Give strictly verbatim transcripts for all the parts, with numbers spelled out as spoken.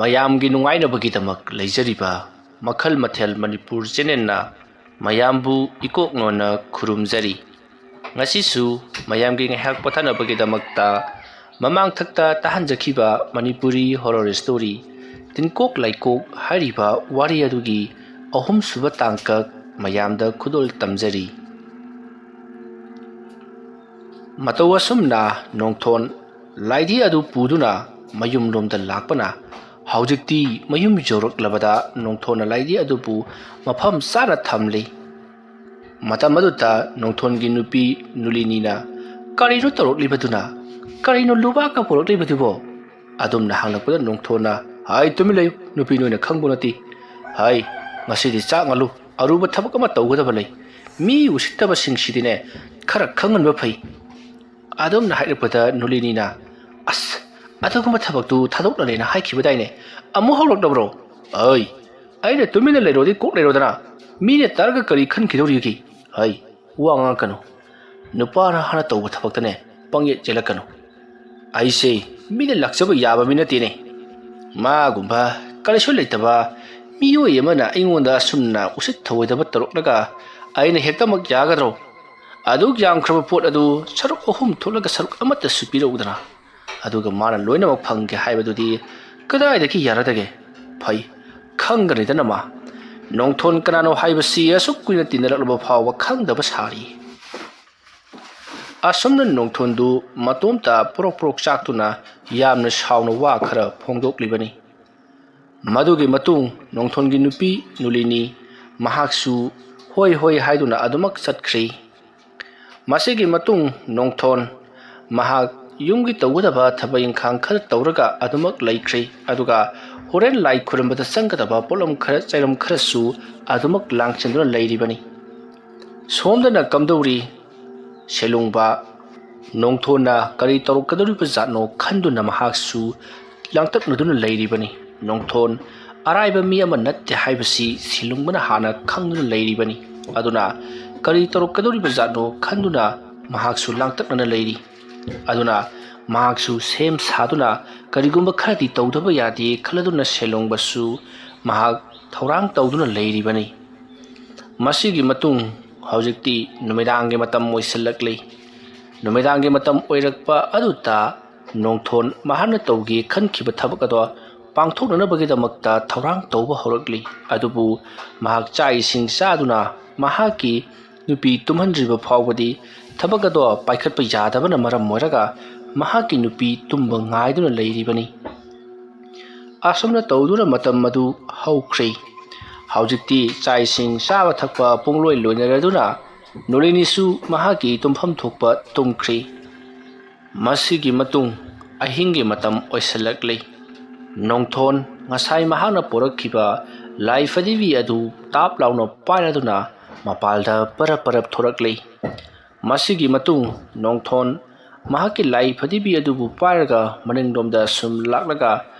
ꯃꯌꯥꯝꯒꯤ ꯅꯨꯡꯉꯥꯏꯅꯕꯒꯤꯗꯃꯛ ꯂꯩꯖꯔꯤꯕ ꯃꯈꯜ ꯃꯊꯦꯜ ꯃꯅꯤꯄꯨꯔ ꯆꯦꯅꯦꯜꯅ ꯃꯌꯥꯝꯕꯨ ꯏꯀꯣꯛ ꯅꯣꯟꯅ ꯈꯨꯔꯨꯝꯖꯔꯤ꯫ ꯉꯁꯤꯁꯨ ꯃꯌꯥꯝꯒꯤ ꯉꯥꯏꯍꯥꯛ ꯄꯣꯊꯥꯅꯕꯒꯤꯗꯃꯛꯇ ꯃꯃꯥꯡꯊꯛꯇ ꯇꯥꯍꯟꯖꯈꯤꯕ ꯃꯅꯤꯄꯨꯔꯤ ꯍꯣꯔꯣꯔ ꯁ꯭ꯇꯣꯔꯤ ꯇꯤꯟꯀꯣꯛ ꯂꯥꯏꯀꯣꯛ ꯍꯥꯏꯔꯤꯕ ꯋꯥꯔꯤ ꯑꯗꯨꯒꯤ ꯑꯍꯨꯝꯁꯨꯕ ꯇꯥꯡꯀꯛ ꯃꯌꯥꯝꯗ ꯈꯨꯗꯣꯜ ꯇꯝꯖꯔꯤ꯫ ꯃꯇꯧ ꯑꯁꯨꯝꯅ ꯅꯣꯡꯊꯣꯟ ꯂꯥꯏꯙꯤ ꯑꯗꯨ ꯄꯨꯗꯨꯅ ꯃꯌꯨꯝꯂꯣꯝꯗ ꯂꯥꯛꯄꯅ ꯍꯧꯖꯤꯛꯇꯤ ꯃꯌꯨꯝ ꯌꯧꯔꯛꯂꯕꯗ ꯅꯣꯡꯊꯣꯟꯅ ꯂꯥꯏꯙꯤ ꯑꯗꯨꯕꯨ ꯃꯐꯝ ꯆꯥꯅ ꯊꯝꯂꯤ꯫ ꯃꯇꯝ ꯑꯗꯨꯗ ꯅꯣꯡꯊꯣꯟꯒꯤ ꯅꯨꯄꯤ ꯅꯨꯂꯤꯅꯤꯅ, "ꯀꯔꯤꯅꯣ ꯇꯧꯔꯛꯂꯤꯕꯗꯨꯅ? ꯀꯔꯤꯅꯣ ꯂꯨꯕꯥꯛꯀ ꯄꯨꯔꯛꯂꯤꯕꯗꯨꯕꯣ?" ꯑꯗꯨꯝꯅ ꯍꯪꯂꯛꯄꯗ ꯅꯣꯡꯊꯣꯟꯅ, "ꯍꯥꯏ, ꯇꯨꯃꯤꯟ ꯂꯩꯌꯨ, ꯅꯨꯄꯤ, ꯅꯣꯏꯅ ꯈꯪꯕ ꯅꯠꯇꯦ꯫ ꯍꯥꯏ, ꯉꯁꯤꯗꯤ ꯆꯥꯛ ꯉꯥꯂꯨ, ꯑꯔꯨꯕ ꯊꯕꯛ ꯑꯃ ꯇꯧꯒꯗꯕ ꯂꯩ꯫ ꯃꯤ ꯎꯁꯤꯠꯇꯕꯁꯤꯡꯁꯤꯗꯤꯅꯦ, ꯈꯔ ꯈꯪꯍꯟꯕ ꯐꯩ"꯫ ꯑꯗꯨꯝꯅ ꯍꯥꯏꯔꯛꯄꯗ ꯅꯨꯂꯤꯅꯤꯅ, "ꯑꯁ, ꯑꯗꯨꯒꯨꯝꯕ ꯊꯕꯛꯇꯨ ꯊꯥꯗꯣꯛꯅꯔꯦꯅ ꯍꯥꯏꯈꯤꯕꯗꯥꯏꯅꯦ? ꯑꯃꯨꯛ ꯍꯧꯔꯛꯂꯕ꯭ꯔꯣ? ꯑꯩ, ꯑꯩꯅ ꯇꯨꯃꯤꯟꯅ ꯂꯩꯔꯣꯗꯤ ꯀꯣꯛ ꯂꯩꯔꯣꯗꯅ꯫ ꯃꯤꯅ ꯇꯥꯔꯒ ꯀꯔꯤ ꯈꯟꯈꯤꯗꯧꯔꯤꯒꯦ? ꯑꯩ, ꯋꯥ ꯉꯥꯡꯉꯛꯀꯅꯨ꯫ ꯅꯨꯄꯥꯅ ꯍꯥꯟꯅ ꯇꯧꯕ ꯊꯕꯛꯇꯅꯦ ꯄꯪꯌꯦꯠ ꯌꯦꯠꯂꯛꯀꯅꯨ꯫ ꯑꯩꯁꯦ ꯃꯤꯅ ꯂꯥꯛꯆꯕ ꯌꯥꯕ ꯃꯤ ꯅꯠꯇꯦꯅꯦ꯫ ꯃꯥꯒꯨꯝꯕ ꯀꯔꯤꯁꯨ ꯂꯩꯇꯕ ꯃꯤꯑꯣꯏ ꯑꯃꯅ ꯑꯩꯉꯣꯟꯗ ꯑꯁꯨꯝꯅ ꯎꯁꯤꯠ ꯊꯑꯣꯏꯗꯕ ꯇꯧꯔꯛꯂꯒ ꯑꯩꯅ ꯍꯦꯛꯇꯃꯛ ꯌꯥꯒꯗ꯭ꯔꯣ? ꯑꯗꯨꯛ ꯌꯥꯝꯈ꯭ꯔꯕ ꯄꯣꯠ ꯑꯗꯨ ꯁꯔꯨꯛ ꯑꯍꯨꯝ ꯊꯣꯛꯂꯒ ꯁꯔꯨꯛ ꯑꯃꯠꯇꯁꯨ ꯄꯤꯔꯛꯎꯗꯅ꯫ ꯑꯗꯨꯒ ꯃꯥꯅ ꯂꯣꯏꯅꯃꯛ ꯐꯪꯒꯦ ꯍꯥꯏꯕꯗꯨꯗꯤ ꯀꯗꯥꯏꯗꯒꯤ ꯌꯥꯔꯗꯒꯦ? ꯐꯩ, ꯈꯪꯒꯅꯤꯗꯅ ꯃꯥ꯫ ꯅꯣꯡꯊꯣꯟ ꯀꯅꯥꯅꯣ ꯍꯥꯏꯕꯁꯤ ꯑꯁꯨꯛ ꯀꯨꯏꯅ ꯇꯤꯟꯅꯔꯛꯂꯕ ꯐꯥꯎꯕ ꯈꯪꯗꯕ ꯁꯥꯔꯤ"꯫ ꯑꯁꯨꯝꯅ ꯅꯣꯡꯊꯣꯟꯗꯨ ꯃꯇꯣꯝꯇ ꯄ꯭ꯔꯣꯛ ꯄ꯭ꯔꯣꯛ ꯆꯥꯛꯇꯨꯅ ꯌꯥꯝꯅ ꯁꯥꯎꯅ ꯋꯥ ꯈꯔ ꯐꯣꯡꯗꯣꯛꯂꯤꯕꯅꯤ꯫ ꯃꯗꯨꯒꯤ ꯃꯇꯨꯡ ꯅꯣꯡꯊꯣꯟꯒꯤ ꯅꯨꯄꯤ ꯅꯨꯂꯤꯅꯤ ꯃꯍꯥꯛꯁꯨ ꯍꯣꯏ ꯍꯣꯏ ꯍꯥꯏꯗꯨꯅ ꯑꯗꯨꯃꯛ ꯆꯠꯈ꯭ꯔꯤ꯫ ꯃꯁꯤꯒꯤ ꯃꯇꯨꯡ ꯅꯣꯡꯊꯣꯟ ꯃꯍꯥꯛ ꯌꯨꯝꯒꯤ ꯇꯧꯒꯗꯕ ꯊꯕꯛ ꯏꯪꯈꯥꯡ ꯈꯔ ꯇꯧꯔꯒ ꯑꯗꯨꯃꯛ ꯂꯩꯈ꯭ꯔꯤ꯫ ꯑꯗꯨꯒ ꯍꯣꯔꯦꯟ ꯂꯥꯏ ꯈꯨꯔꯨꯝꯕꯗ ꯆꯪꯒꯗꯕ ꯄꯣꯠꯂꯝ ꯈꯔ ꯆꯩꯔꯝ ꯈꯔꯁꯨ ꯑꯗꯨꯃꯛ ꯂꯥꯡꯁꯤꯟꯗꯨꯅ ꯂꯩꯔꯤꯕꯅꯤ꯫ ꯁꯣꯝꯗꯅ ꯀꯝꯗꯧꯔꯤ? ꯁꯦꯂꯨꯡꯕ ꯅꯣꯡꯊꯣꯟꯅ ꯀꯔꯤ ꯇꯧꯔꯛꯀꯗꯧꯔꯤꯕ ꯖꯥꯠꯅꯣ ꯈꯟꯗꯨꯅ ꯃꯍꯥꯛꯁꯨ ꯂꯥꯡꯇꯛꯅꯗꯨꯅ ꯂꯩꯔꯤꯕꯅꯤ꯫ ꯅꯣꯡꯊꯣꯟ ꯑꯔꯥꯏꯕ ꯃꯤ ꯑꯃ ꯅꯠꯇꯦ ꯍꯥꯏꯕꯁꯤ ꯁꯤꯂꯨꯡꯕꯅ ꯍꯥꯟꯅ ꯈꯪꯗꯨꯅ ꯂꯩꯔꯤꯕꯅꯤ꯫ ꯑꯗꯨꯅ ꯀꯔꯤ ꯇꯧꯔꯛꯀꯗꯧꯔꯤꯕ ꯖꯥꯠꯅꯣ ꯈꯟꯗꯨꯅ ꯃꯍꯥꯛꯁꯨ ꯂꯥꯡꯇꯛꯅꯅ ꯂꯩꯔꯤ꯫ ꯑꯗꯨꯅ ꯃꯍꯥꯛꯁꯨ ꯁꯦꯝ ꯁꯥꯗꯨꯅ ꯀꯔꯤꯒꯨꯝꯕ ꯈꯔꯗꯤ ꯇꯧꯗꯕ ꯌꯥꯗꯦ ꯈꯜꯂꯗꯨꯅ ꯁꯦꯂꯣꯡꯕꯁꯨ ꯃꯍꯥꯛ ꯊꯧꯔꯥꯡ ꯇꯧꯗꯨꯅ ꯂꯩꯔꯤꯕꯅꯤ꯫ ꯃꯁꯤꯒꯤ ꯃꯇꯨꯡ ꯍꯧꯖꯤꯛꯇꯤ ꯅꯨꯃꯤꯗꯥꯡꯒꯤ ꯃꯇꯝ ꯑꯣꯏꯁꯤꯜꯂꯛꯂꯤ꯫ ꯅꯨꯃꯤꯗꯥꯡꯒꯤ ꯃꯇꯝ ꯑꯣꯏꯔꯛꯄ ꯑꯗꯨꯗ ꯅꯣꯡꯊꯣꯟ ꯃꯍꯥꯛꯅ ꯇꯧꯒꯦ ꯈꯟꯈꯤꯕ ꯊꯕꯛ ꯑꯗꯣ ꯄꯥꯡꯊꯣꯛꯅꯅꯕꯒꯤꯗꯃꯛꯇ ꯊꯧꯔꯥꯡ ꯇꯧꯕ ꯍꯧꯔꯛꯂꯤ꯫ ꯑꯗꯨꯕꯨ ꯃꯍꯥꯛ ꯆꯥꯛ ꯏꯁꯤꯡ ꯆꯥꯗꯨꯅ ꯃꯍꯥꯛꯀꯤ ꯅꯨꯄꯤ ꯇꯨꯝꯍꯟꯗ꯭ꯔꯤꯕ ꯐꯥꯎꯕꯗꯤ ꯊꯕꯛ ꯑꯗꯣ ꯄꯥꯏꯈꯠꯄ ꯌꯥꯗꯕꯅ ꯃꯔꯝ ꯑꯣꯏꯔꯒ ꯃꯍꯥꯛꯀꯤ ꯅꯨꯄꯤ ꯇꯨꯝꯕ ꯉꯥꯏꯗꯨꯅ ꯂꯩꯔꯤꯕꯅꯤ꯫ ꯑꯁꯨꯝꯅ ꯇꯧꯗꯨꯅ ꯃꯇꯝ ꯑꯗꯨ ꯍꯧꯈ꯭ꯔꯦ꯫ ꯍꯧꯖꯤꯛꯇꯤ ꯆꯥꯛ ꯏꯁꯤꯡ ꯆꯥꯕ ꯊꯛꯄ ꯄꯨꯡꯂꯣꯏ ꯂꯣꯏꯅꯔꯗꯨꯅ ꯅꯣꯂꯤꯅꯤꯁꯨ ꯃꯍꯥꯛꯀꯤ ꯇꯨꯝꯐꯝ ꯊꯣꯛꯄ ꯇꯨꯝꯈ꯭ꯔꯦ꯫ ꯃꯁꯤꯒꯤ ꯃꯇꯨꯡ ꯑꯍꯤꯡꯒꯤ ꯃꯇꯝ ꯑꯣꯏꯁꯤꯜꯂꯛꯂꯤ꯫ ꯅꯣꯡꯊꯣꯟ ꯉꯁꯥꯏ ꯃꯍꯥꯛꯅ ꯄꯣꯔꯛꯈꯤꯕ ꯂꯥꯏ ꯐꯗꯤꯕꯤ ꯑꯗꯨ ꯇꯥꯞ ꯂꯥꯎꯅ ꯄꯥꯏꯔꯗꯨꯅ ꯃꯄꯥꯜꯗ ꯄꯔꯞ ꯄꯔꯞ ꯊꯣꯔꯛꯂꯤ꯫ ꯃꯁꯤꯒꯤ ꯃꯇꯨꯡ ꯅꯣꯡꯊꯣꯟ ꯃꯍꯥꯛꯀꯤ ꯂꯥꯏ ꯐꯗꯤꯕꯤ ꯑꯗꯨꯕꯨ ꯄꯥꯏꯔꯒ ꯃꯅꯤꯡꯂꯣꯝꯗ ꯁꯨꯝ ꯂꯥꯛꯂꯒ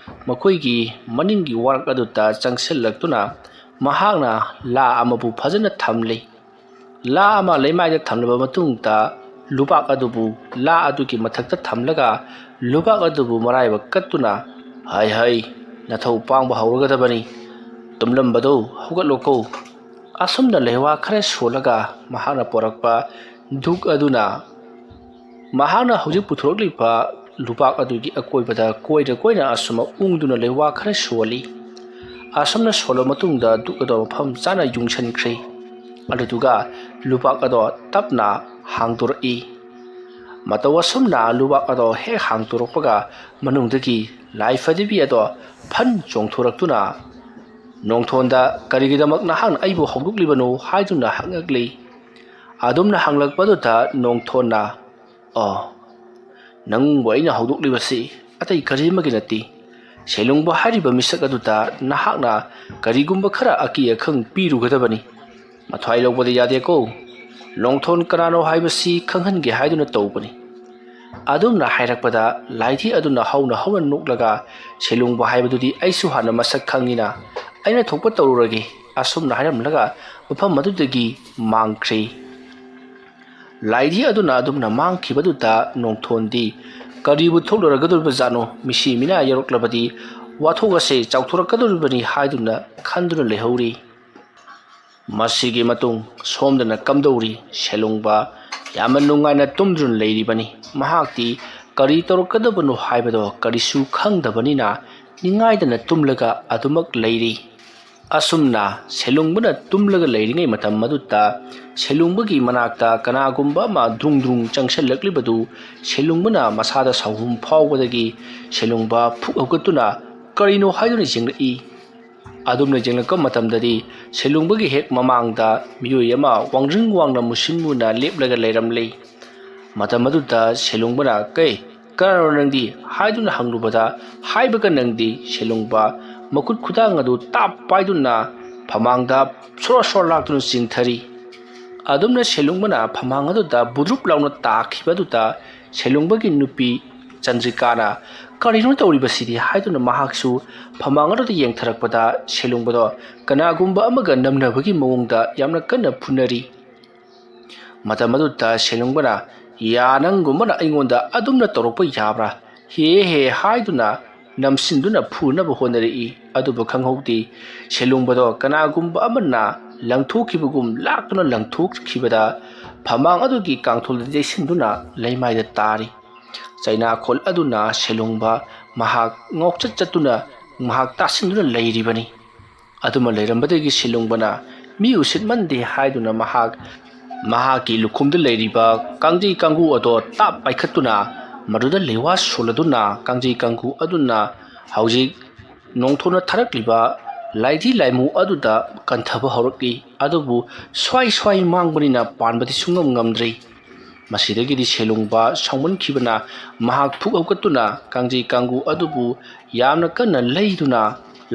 ꯃꯈꯣꯏꯒꯤ ꯃꯅꯤꯡꯒꯤ ꯋꯥꯔꯛ ꯑꯗꯨꯗ ꯆꯪꯁꯤꯜꯂꯛꯇꯨꯅ ꯃꯍꯥꯛꯅ ꯂꯥ ꯑꯃꯕꯨ ꯐꯖꯅ ꯊꯝꯂꯤ꯫ ꯂꯥ ꯑꯃ ꯂꯩꯃꯥꯏꯗ ꯊꯝꯂꯕ ꯃꯇꯨꯡꯗ ꯂꯨꯕꯥꯛ ꯑꯗꯨꯕꯨ ꯂꯥ ꯑꯗꯨꯒꯤ ꯃꯊꯛꯇ ꯊꯝꯂꯒ ꯂꯨꯕꯥꯛ ꯑꯗꯨꯕꯨ ꯃꯔꯥꯏꯕꯛ ꯀꯠꯇꯨꯅ, "ꯍꯩ ꯍꯩ, ꯅꯊꯧ ꯄꯥꯡꯕ ꯍꯧꯔꯒꯗꯕꯅꯤ꯫ ꯇꯨꯝꯂꯝꯕꯗꯨ ꯍꯧꯒꯠꯂꯣꯀꯣ꯫" ꯑꯁꯨꯝꯅ ꯂꯩꯋꯥ ꯈꯔ ꯁꯣꯜꯂꯒ ꯃꯍꯥꯛꯅ ꯄꯣꯔꯛꯄ ꯙꯨꯛ ꯑꯗꯨꯅ ꯃꯍꯥꯛꯅ ꯍꯧꯖꯤꯛ ꯄꯨꯊꯣꯔꯛꯂꯤꯕ ꯂꯨꯕꯥꯛ ꯑꯗꯨꯒꯤ ꯑꯀꯣꯏꯕꯗ ꯀꯣꯏꯅ ꯀꯣꯏꯅ ꯑꯁꯨꯝꯅ ꯎꯪꯗꯨꯅ ꯂꯩꯋꯥ ꯈꯔ ꯁꯣꯜꯂꯤ꯫ ꯑꯁꯨꯝꯅ ꯁꯣꯜꯂ ꯃꯇꯨꯡꯗ ꯙꯨꯛ ꯑꯗꯣ ꯃꯐꯝ ꯆꯥꯅ ꯌꯨꯡꯁꯤꯟꯈ꯭ꯔꯦ꯫ ꯑꯗꯨꯗꯨꯒ ꯂꯨꯕꯥꯛ ꯑꯗꯣ ꯇꯞꯅ ꯍꯥꯡꯗꯣꯔꯛꯏ꯫ ꯃꯇꯧ ꯑꯁꯨꯝꯅ ꯂꯨꯕꯥꯛ ꯑꯗꯣ ꯍꯦꯛ ꯍꯥꯡꯗꯣꯔꯛꯄꯒ ꯃꯅꯨꯡꯗꯒꯤ ꯂꯥꯏ ꯐꯗꯤꯕꯤ ꯑꯗꯣ ꯐꯟ ꯆꯣꯡꯊꯣꯔꯛꯇꯨꯅ ꯅꯣꯡꯊꯣꯟꯗ, "ꯀꯔꯤꯒꯤꯗꯃꯛ ꯅꯍꯥꯛꯅ ꯑꯩꯕꯨ ꯍꯧꯗꯣꯛꯂꯤꯕꯅꯣ?" ꯍꯥꯏꯗꯨꯅ ꯍꯪꯉꯛꯂꯤ꯫ ꯑꯗꯨꯝꯅ ꯍꯪꯂꯛꯄꯗꯨꯗ ꯅꯣꯡꯊꯣꯟꯅ, "ꯑꯣ, ꯅꯪꯕꯨ ꯑꯩꯅ ꯍꯧꯗꯣꯛꯂꯤꯕꯁꯤ ꯑꯇꯩ ꯀꯔꯤ ꯑꯃꯒꯤ ꯅꯠꯇꯦ꯫ ꯁꯦꯂꯨꯡꯕ ꯍꯥꯏꯔꯤꯕ ꯃꯤꯁꯛ ꯑꯗꯨꯗ ꯅꯍꯥꯛꯅ ꯀꯔꯤꯒꯨꯝꯕ ꯈꯔ ꯑꯀꯤ ꯑꯈꯪ ꯄꯤꯔꯨꯒꯗꯕꯅꯤ꯫ ꯃꯊ꯭ꯋꯥꯏ ꯂꯧꯕꯗꯤ ꯌꯥꯗꯦꯀꯣ꯫ ꯅꯣꯡꯊꯣꯟ ꯀꯅꯥꯅꯣ ꯍꯥꯏꯕꯁꯤ ꯈꯪꯍꯟꯒꯦ ꯍꯥꯏꯗꯨꯅ ꯇꯧꯕꯅꯤ꯫" ꯑꯗꯨꯝꯅ ꯍꯥꯏꯔꯛꯄꯗ ꯂꯥꯏꯙꯤ ꯑꯗꯨꯅ ꯍꯧꯅ ꯍꯧꯅ ꯅꯣꯛꯂꯒ, "ꯁꯦꯂꯨꯡꯕ ꯍꯥꯏꯕꯗꯨꯗꯤ ꯑꯩꯁꯨ ꯍꯥꯟꯅ ꯃꯁꯛ ꯈꯪꯉꯤꯅ, ꯑꯩꯅ ꯊꯣꯛꯄ ꯇꯧꯔꯨꯔꯒꯦ," ꯑꯁꯨꯝꯅ ꯍꯥꯏꯔꯝꯂꯒ ꯃꯐꯝ ꯑꯗꯨꯗꯒꯤ ꯃꯥꯡꯈ꯭ꯔꯦ꯫ ꯂꯥꯏꯙꯤ ꯑꯗꯨꯅ ꯑꯗꯨꯝꯅ ꯃꯥꯡꯈꯤꯕꯗꯨꯗ ꯅꯣꯡꯊꯣꯟꯗꯤ ꯀꯔꯤꯕꯨ ꯊꯣꯛꯂꯔꯒꯗꯧꯔꯤꯕꯖꯥꯠꯅꯣ? ꯃꯤꯁꯤ ꯃꯤꯅꯥ ꯌꯧꯔꯛꯂꯕꯗꯤ ꯋꯥꯊꯣꯛ ꯑꯁꯦ ꯆꯥꯎꯊꯣꯔꯛꯀꯗꯧꯔꯤꯕꯅꯤ ꯍꯥꯏꯗꯨꯅ ꯈꯟꯗꯨꯅ ꯂꯩꯍꯧꯔꯤ꯫ ꯃꯁꯤꯒꯤ ꯃꯇꯨꯡ ꯁꯣꯝꯗꯅ ꯀꯝꯗꯧꯔꯤ? ꯁꯦꯂꯨꯡꯕ ꯌꯥꯝꯅ ꯅꯨꯡꯉꯥꯏꯅ ꯇꯨꯝꯗꯨꯅ ꯂꯩꯔꯤꯕꯅꯤ꯫ ꯃꯍꯥꯛꯇꯤ ꯀꯔꯤ ꯇꯧꯔꯛꯀꯗꯕꯅꯣ ꯍꯥꯏꯕꯗꯣ ꯀꯔꯤꯁꯨ ꯈꯪꯗꯕꯅꯤꯅ ꯅꯤꯡꯉꯥꯏꯗꯅ ꯇꯨꯝꯂꯒ ꯑꯗꯨꯃꯛ ꯂꯩꯔꯤ꯫ ꯑꯁꯨꯝꯅ ꯁꯦꯂꯨꯡꯕꯅ ꯇꯨꯝꯂꯒ ꯂꯩꯔꯤꯉꯩ ꯃꯇꯝ ꯑꯗꯨꯗ ꯁꯦꯂꯨꯡꯕꯒꯤ ꯃꯅꯥꯛꯇ ꯀꯅꯥꯒꯨꯝꯕ ꯑꯃ ꯗ꯭ꯔꯨꯡ ꯗ꯭ꯔꯨꯡ ꯆꯪꯁꯤꯜꯂꯛꯂꯤꯕꯗꯨ ꯁꯦꯂꯨꯡꯕꯅ ꯃꯁꯥꯗ ꯁꯥꯎꯍꯨꯝ ꯐꯥꯎꯕꯗꯒꯤ ꯁꯦꯂꯨꯡꯕ ꯐꯨꯛ ꯍꯧꯒꯠꯇꯨꯅ ꯀꯔꯤꯅꯣ ꯍꯥꯏꯗꯨꯅ ꯌꯦꯡꯂꯛꯏ꯫ ꯑꯗꯨꯝꯅ ꯌꯦꯡꯂꯛꯄ ꯃꯇꯝꯗꯗꯤ ꯁꯦꯂꯨꯡꯕꯒꯤ ꯍꯦꯛ ꯃꯃꯥꯡꯗ ꯃꯤꯑꯣꯏ ꯑꯃ ꯋꯥꯡꯖꯤꯡ ꯋꯥꯡꯅ ꯃꯨꯁꯤꯟ ꯃꯨꯅ ꯂꯦꯞꯂꯒ ꯂꯩꯔꯝꯂꯤ꯫ ꯃꯇꯝ ꯑꯗꯨꯗ ꯁꯦꯂꯨꯡꯕꯅ "ꯀꯩ, ꯀꯅꯥꯅꯣ ꯅꯪꯗꯤ?" ꯍꯥꯏꯗꯨꯅ ꯍꯪꯂꯨꯕꯗ, ꯍꯥꯏꯕꯒ ꯅꯪꯗꯤ ꯁꯦꯂꯨꯡꯕ ꯃꯈꯨꯠ ꯈꯨꯗꯥꯡ ꯑꯗꯨ ꯇꯥꯞ ꯄꯥꯏꯗꯨꯅ ꯐꯃꯥꯡꯗ ꯁꯣꯔ ꯁꯣꯔ ꯂꯥꯛꯇꯨꯅ ꯆꯤꯡꯊꯔꯤ꯫ ꯑꯗꯨꯝꯅ ꯁꯦꯂꯨꯡꯕꯅ ꯐꯃꯥꯡ ꯑꯗꯨꯗ ꯕꯨꯗ꯭ꯔꯨꯞ ꯂꯥꯎꯅ ꯇꯥꯈꯤꯕ ꯑꯗꯨꯗ ꯁꯦꯂꯨꯡꯕꯒꯤ ꯅꯨꯄꯤ ꯆꯟꯗ꯭ꯔꯤꯀꯥꯅ "ꯀꯔꯤꯅꯣ ꯇꯧꯔꯤꯕꯁꯤꯗꯤ?" ꯍꯥꯏꯗꯨꯅ ꯃꯍꯥꯛꯁꯨ ꯐꯃꯥꯡ ꯑꯗꯨꯗ ꯌꯦꯡꯊꯔꯛꯄꯗ ꯁꯦꯂꯨꯡꯕꯗꯣ ꯀꯅꯥꯒꯨꯝꯕ ꯑꯃꯒ ꯅꯝꯅꯕꯒꯤ ꯃꯑꯣꯡꯗ ꯌꯥꯝꯅ ꯀꯟꯅ ꯐꯨꯅꯔꯤ꯫ ꯃꯇꯝ ꯑꯗꯨꯗ ꯁꯦꯂꯨꯡꯕꯅ "ꯌꯥ, ꯅꯪꯒꯨꯝꯕꯅ ꯑꯩꯉꯣꯟꯗ ꯑꯗꯨꯝꯅ ꯇꯧꯔꯛꯄ ꯌꯥꯕ꯭ꯔꯥ? ꯍꯦ ꯍꯦ" ꯍꯥꯏꯗꯨꯅ ꯅꯝꯁꯤꯟꯗꯨꯅ ꯐꯨꯅꯕ ꯍꯣꯠꯅꯔꯛꯏ꯫ ꯑꯗꯨꯕꯨ ꯈꯪꯍꯧꯗꯦ, ꯁꯦꯂꯨꯡꯕꯗꯣ ꯀꯅꯥꯒꯨꯝꯕ ꯑꯃꯅ ꯂꯪꯊꯣꯛꯈꯤꯕꯒꯨꯝ ꯂꯥꯛꯇꯨꯅ ꯂꯪꯊꯣꯛꯈꯤꯕꯗ ꯐꯃꯥꯡ ꯑꯗꯨꯒꯤ ꯀꯥꯡꯊꯣꯜꯗ ꯌꯩꯁꯤꯟꯗꯨꯅ ꯂꯩꯃꯥꯏꯗ ꯇꯥꯔꯤ꯫ ꯆꯩꯅꯥꯈꯣꯜ ꯑꯗꯨꯅ ꯁꯦꯂꯨꯡꯕ ꯃꯍꯥꯛ ꯉꯥꯎꯆꯠ ꯆꯠꯇꯨꯅ ꯃꯍꯥꯛ ꯇꯥꯁꯤꯟꯗꯨꯅ ꯂꯩꯔꯤꯕꯅꯤ꯫ ꯑꯗꯨꯃ ꯂꯩꯔꯝꯕꯗꯒꯤ ꯁꯦꯂꯨꯡꯕꯅ ꯃꯤ ꯎꯁꯤꯠꯃꯟꯗꯦ ꯍꯥꯏꯗꯨꯅ ꯃꯍꯥꯛ ꯃꯍꯥꯛꯀꯤ ꯂꯨꯈꯨꯝꯗ ꯂꯩꯔꯤꯕ ꯀꯥꯡꯖꯩ ꯀꯥꯡꯒꯨ ꯑꯗꯣ ꯇꯥꯞ ꯄꯥꯏꯈꯠꯇꯨꯅ ꯃꯗꯨꯗ ꯂꯩꯋꯥ ꯁꯣꯜꯂꯗꯨꯅ ꯀꯥꯡꯖꯩ ꯀꯥꯡꯒꯨ ꯑꯗꯨꯅ ꯍꯧꯖꯤꯛ ꯅꯣꯡꯊꯣꯛꯅ ꯊꯥꯔꯛꯂꯤꯕ ꯂꯥꯏꯙꯤ ꯂꯥꯏꯃꯨ ꯑꯗꯨꯗ ꯀꯟꯊꯕ ꯍꯧꯔꯛꯂꯤ꯫ ꯑꯗꯨꯕꯨ ꯁ꯭ꯋꯥꯏ ꯁ꯭ꯋꯥꯏ ꯃꯥꯡꯕꯅꯤꯅ ꯄꯥꯟꯕꯗꯤ ꯁꯨꯡꯉꯝ ꯉꯝꯗ꯭ꯔꯤ꯫ ꯃꯁꯤꯗꯒꯤꯗꯤ ꯁꯦꯂꯨꯡꯕ ꯁꯥꯎꯃꯟꯈꯤꯕꯅ ꯃꯍꯥꯛ ꯐꯨꯛ ꯍꯧꯒꯠꯇꯨꯅ ꯀꯥꯡꯖꯩ ꯀꯥꯡꯒꯨ ꯑꯗꯨꯕꯨ ꯌꯥꯝꯅ ꯀꯟꯅ ꯂꯩꯗꯨꯅ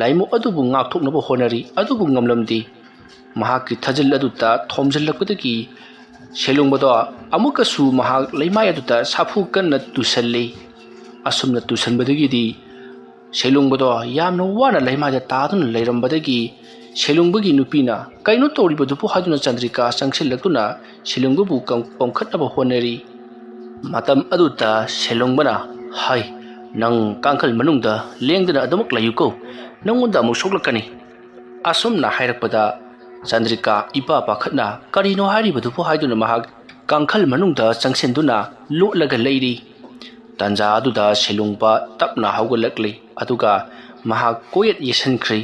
ꯂꯥꯏꯃꯨ ꯑꯗꯨꯕꯨ ꯉꯥꯛꯊꯣꯛꯅꯕ ꯍꯣꯠꯅꯔꯤ꯫ ꯑꯗꯨꯕꯨ ꯉꯝꯂꯝꯗꯦ꯫ ꯃꯍꯥꯛꯀꯤ ꯊꯥꯖꯤꯜ ꯑꯗꯨꯗ ꯊꯣꯝꯖꯤꯜꯂꯛꯄꯗꯒꯤ ꯁꯦꯂꯨꯡꯕꯗꯣ ꯑꯃꯨꯛꯀꯁꯨ ꯃꯍꯥꯛ ꯂꯩꯃꯥꯏ ꯑꯗꯨꯗ ꯁꯥꯐꯨ ꯀꯟꯅ ꯇꯨꯁꯜꯂꯤ꯫ ꯑꯁꯨꯝꯅ ꯇꯨꯁꯟꯕꯗꯒꯤꯗꯤ ꯁꯦꯂꯨꯡꯕꯗꯣ ꯌꯥꯝꯅ ꯋꯥꯅ ꯂꯩꯃꯥꯏꯗ ꯇꯥꯗꯨꯅ ꯂꯩꯔꯝꯕꯗꯒꯤ ꯁꯦꯂꯨꯡꯕꯒꯤ ꯅꯨꯄꯤꯅ "ꯀꯩꯅꯣ ꯇꯧꯔꯤꯕꯗꯨꯕꯨ?" ꯍꯥꯏꯗꯨꯅ ꯆꯟꯗ꯭ꯔꯤꯀꯥ ꯆꯪꯁꯤꯜꯂꯛꯇꯨꯅ ꯁꯦꯂꯨꯡꯕꯕꯨ ꯀꯝ-, ꯀꯣꯝꯈꯠꯅꯕ ꯍꯣꯠꯅꯔꯤ꯫ ꯃꯇꯝ ꯑꯗꯨꯗ ꯁꯦꯂꯨꯡꯕꯅ, "ꯍꯥꯏ, ꯅꯪ ꯀꯥꯡꯈꯜ ꯃꯅꯨꯡꯗ ꯂꯦꯡꯗꯅ ꯑꯗꯨꯃꯛ ꯂꯩꯌꯨꯀꯣ, ꯅꯪꯉꯣꯟꯗ ꯑꯃꯨꯛ ꯁꯣꯛꯂꯛꯀꯅꯤ"꯫ ꯑꯁꯨꯝꯅ ꯍꯥꯏꯔꯛꯄꯗ ꯆꯟꯗ꯭ꯔꯤꯀꯥ ꯏꯄꯥ ꯄꯥꯈꯠꯅ, "ꯀꯔꯤꯅꯣ ꯍꯥꯏꯔꯤꯕꯗꯨꯕꯨ?" ꯍꯥꯏꯗꯨꯅ ꯃꯍꯥꯛ ꯀꯥꯡꯈꯜ ꯃꯅꯨꯡꯗ ꯆꯪꯁꯤꯟꯗꯨꯅ ꯂꯣꯠꯂꯒ ꯂꯩꯔꯤ꯫ ꯇꯟꯖꯥ ꯑꯗꯨꯗ ꯁꯦꯂꯨꯡꯕ ꯇꯞꯅ ꯍꯧꯒꯠꯂꯛꯂꯤ, ꯑꯗꯨꯒ ꯃꯍꯥꯛ ꯀꯣꯌꯦꯠ ꯌꯦꯠꯁꯤꯟꯈ꯭ꯔꯤ꯫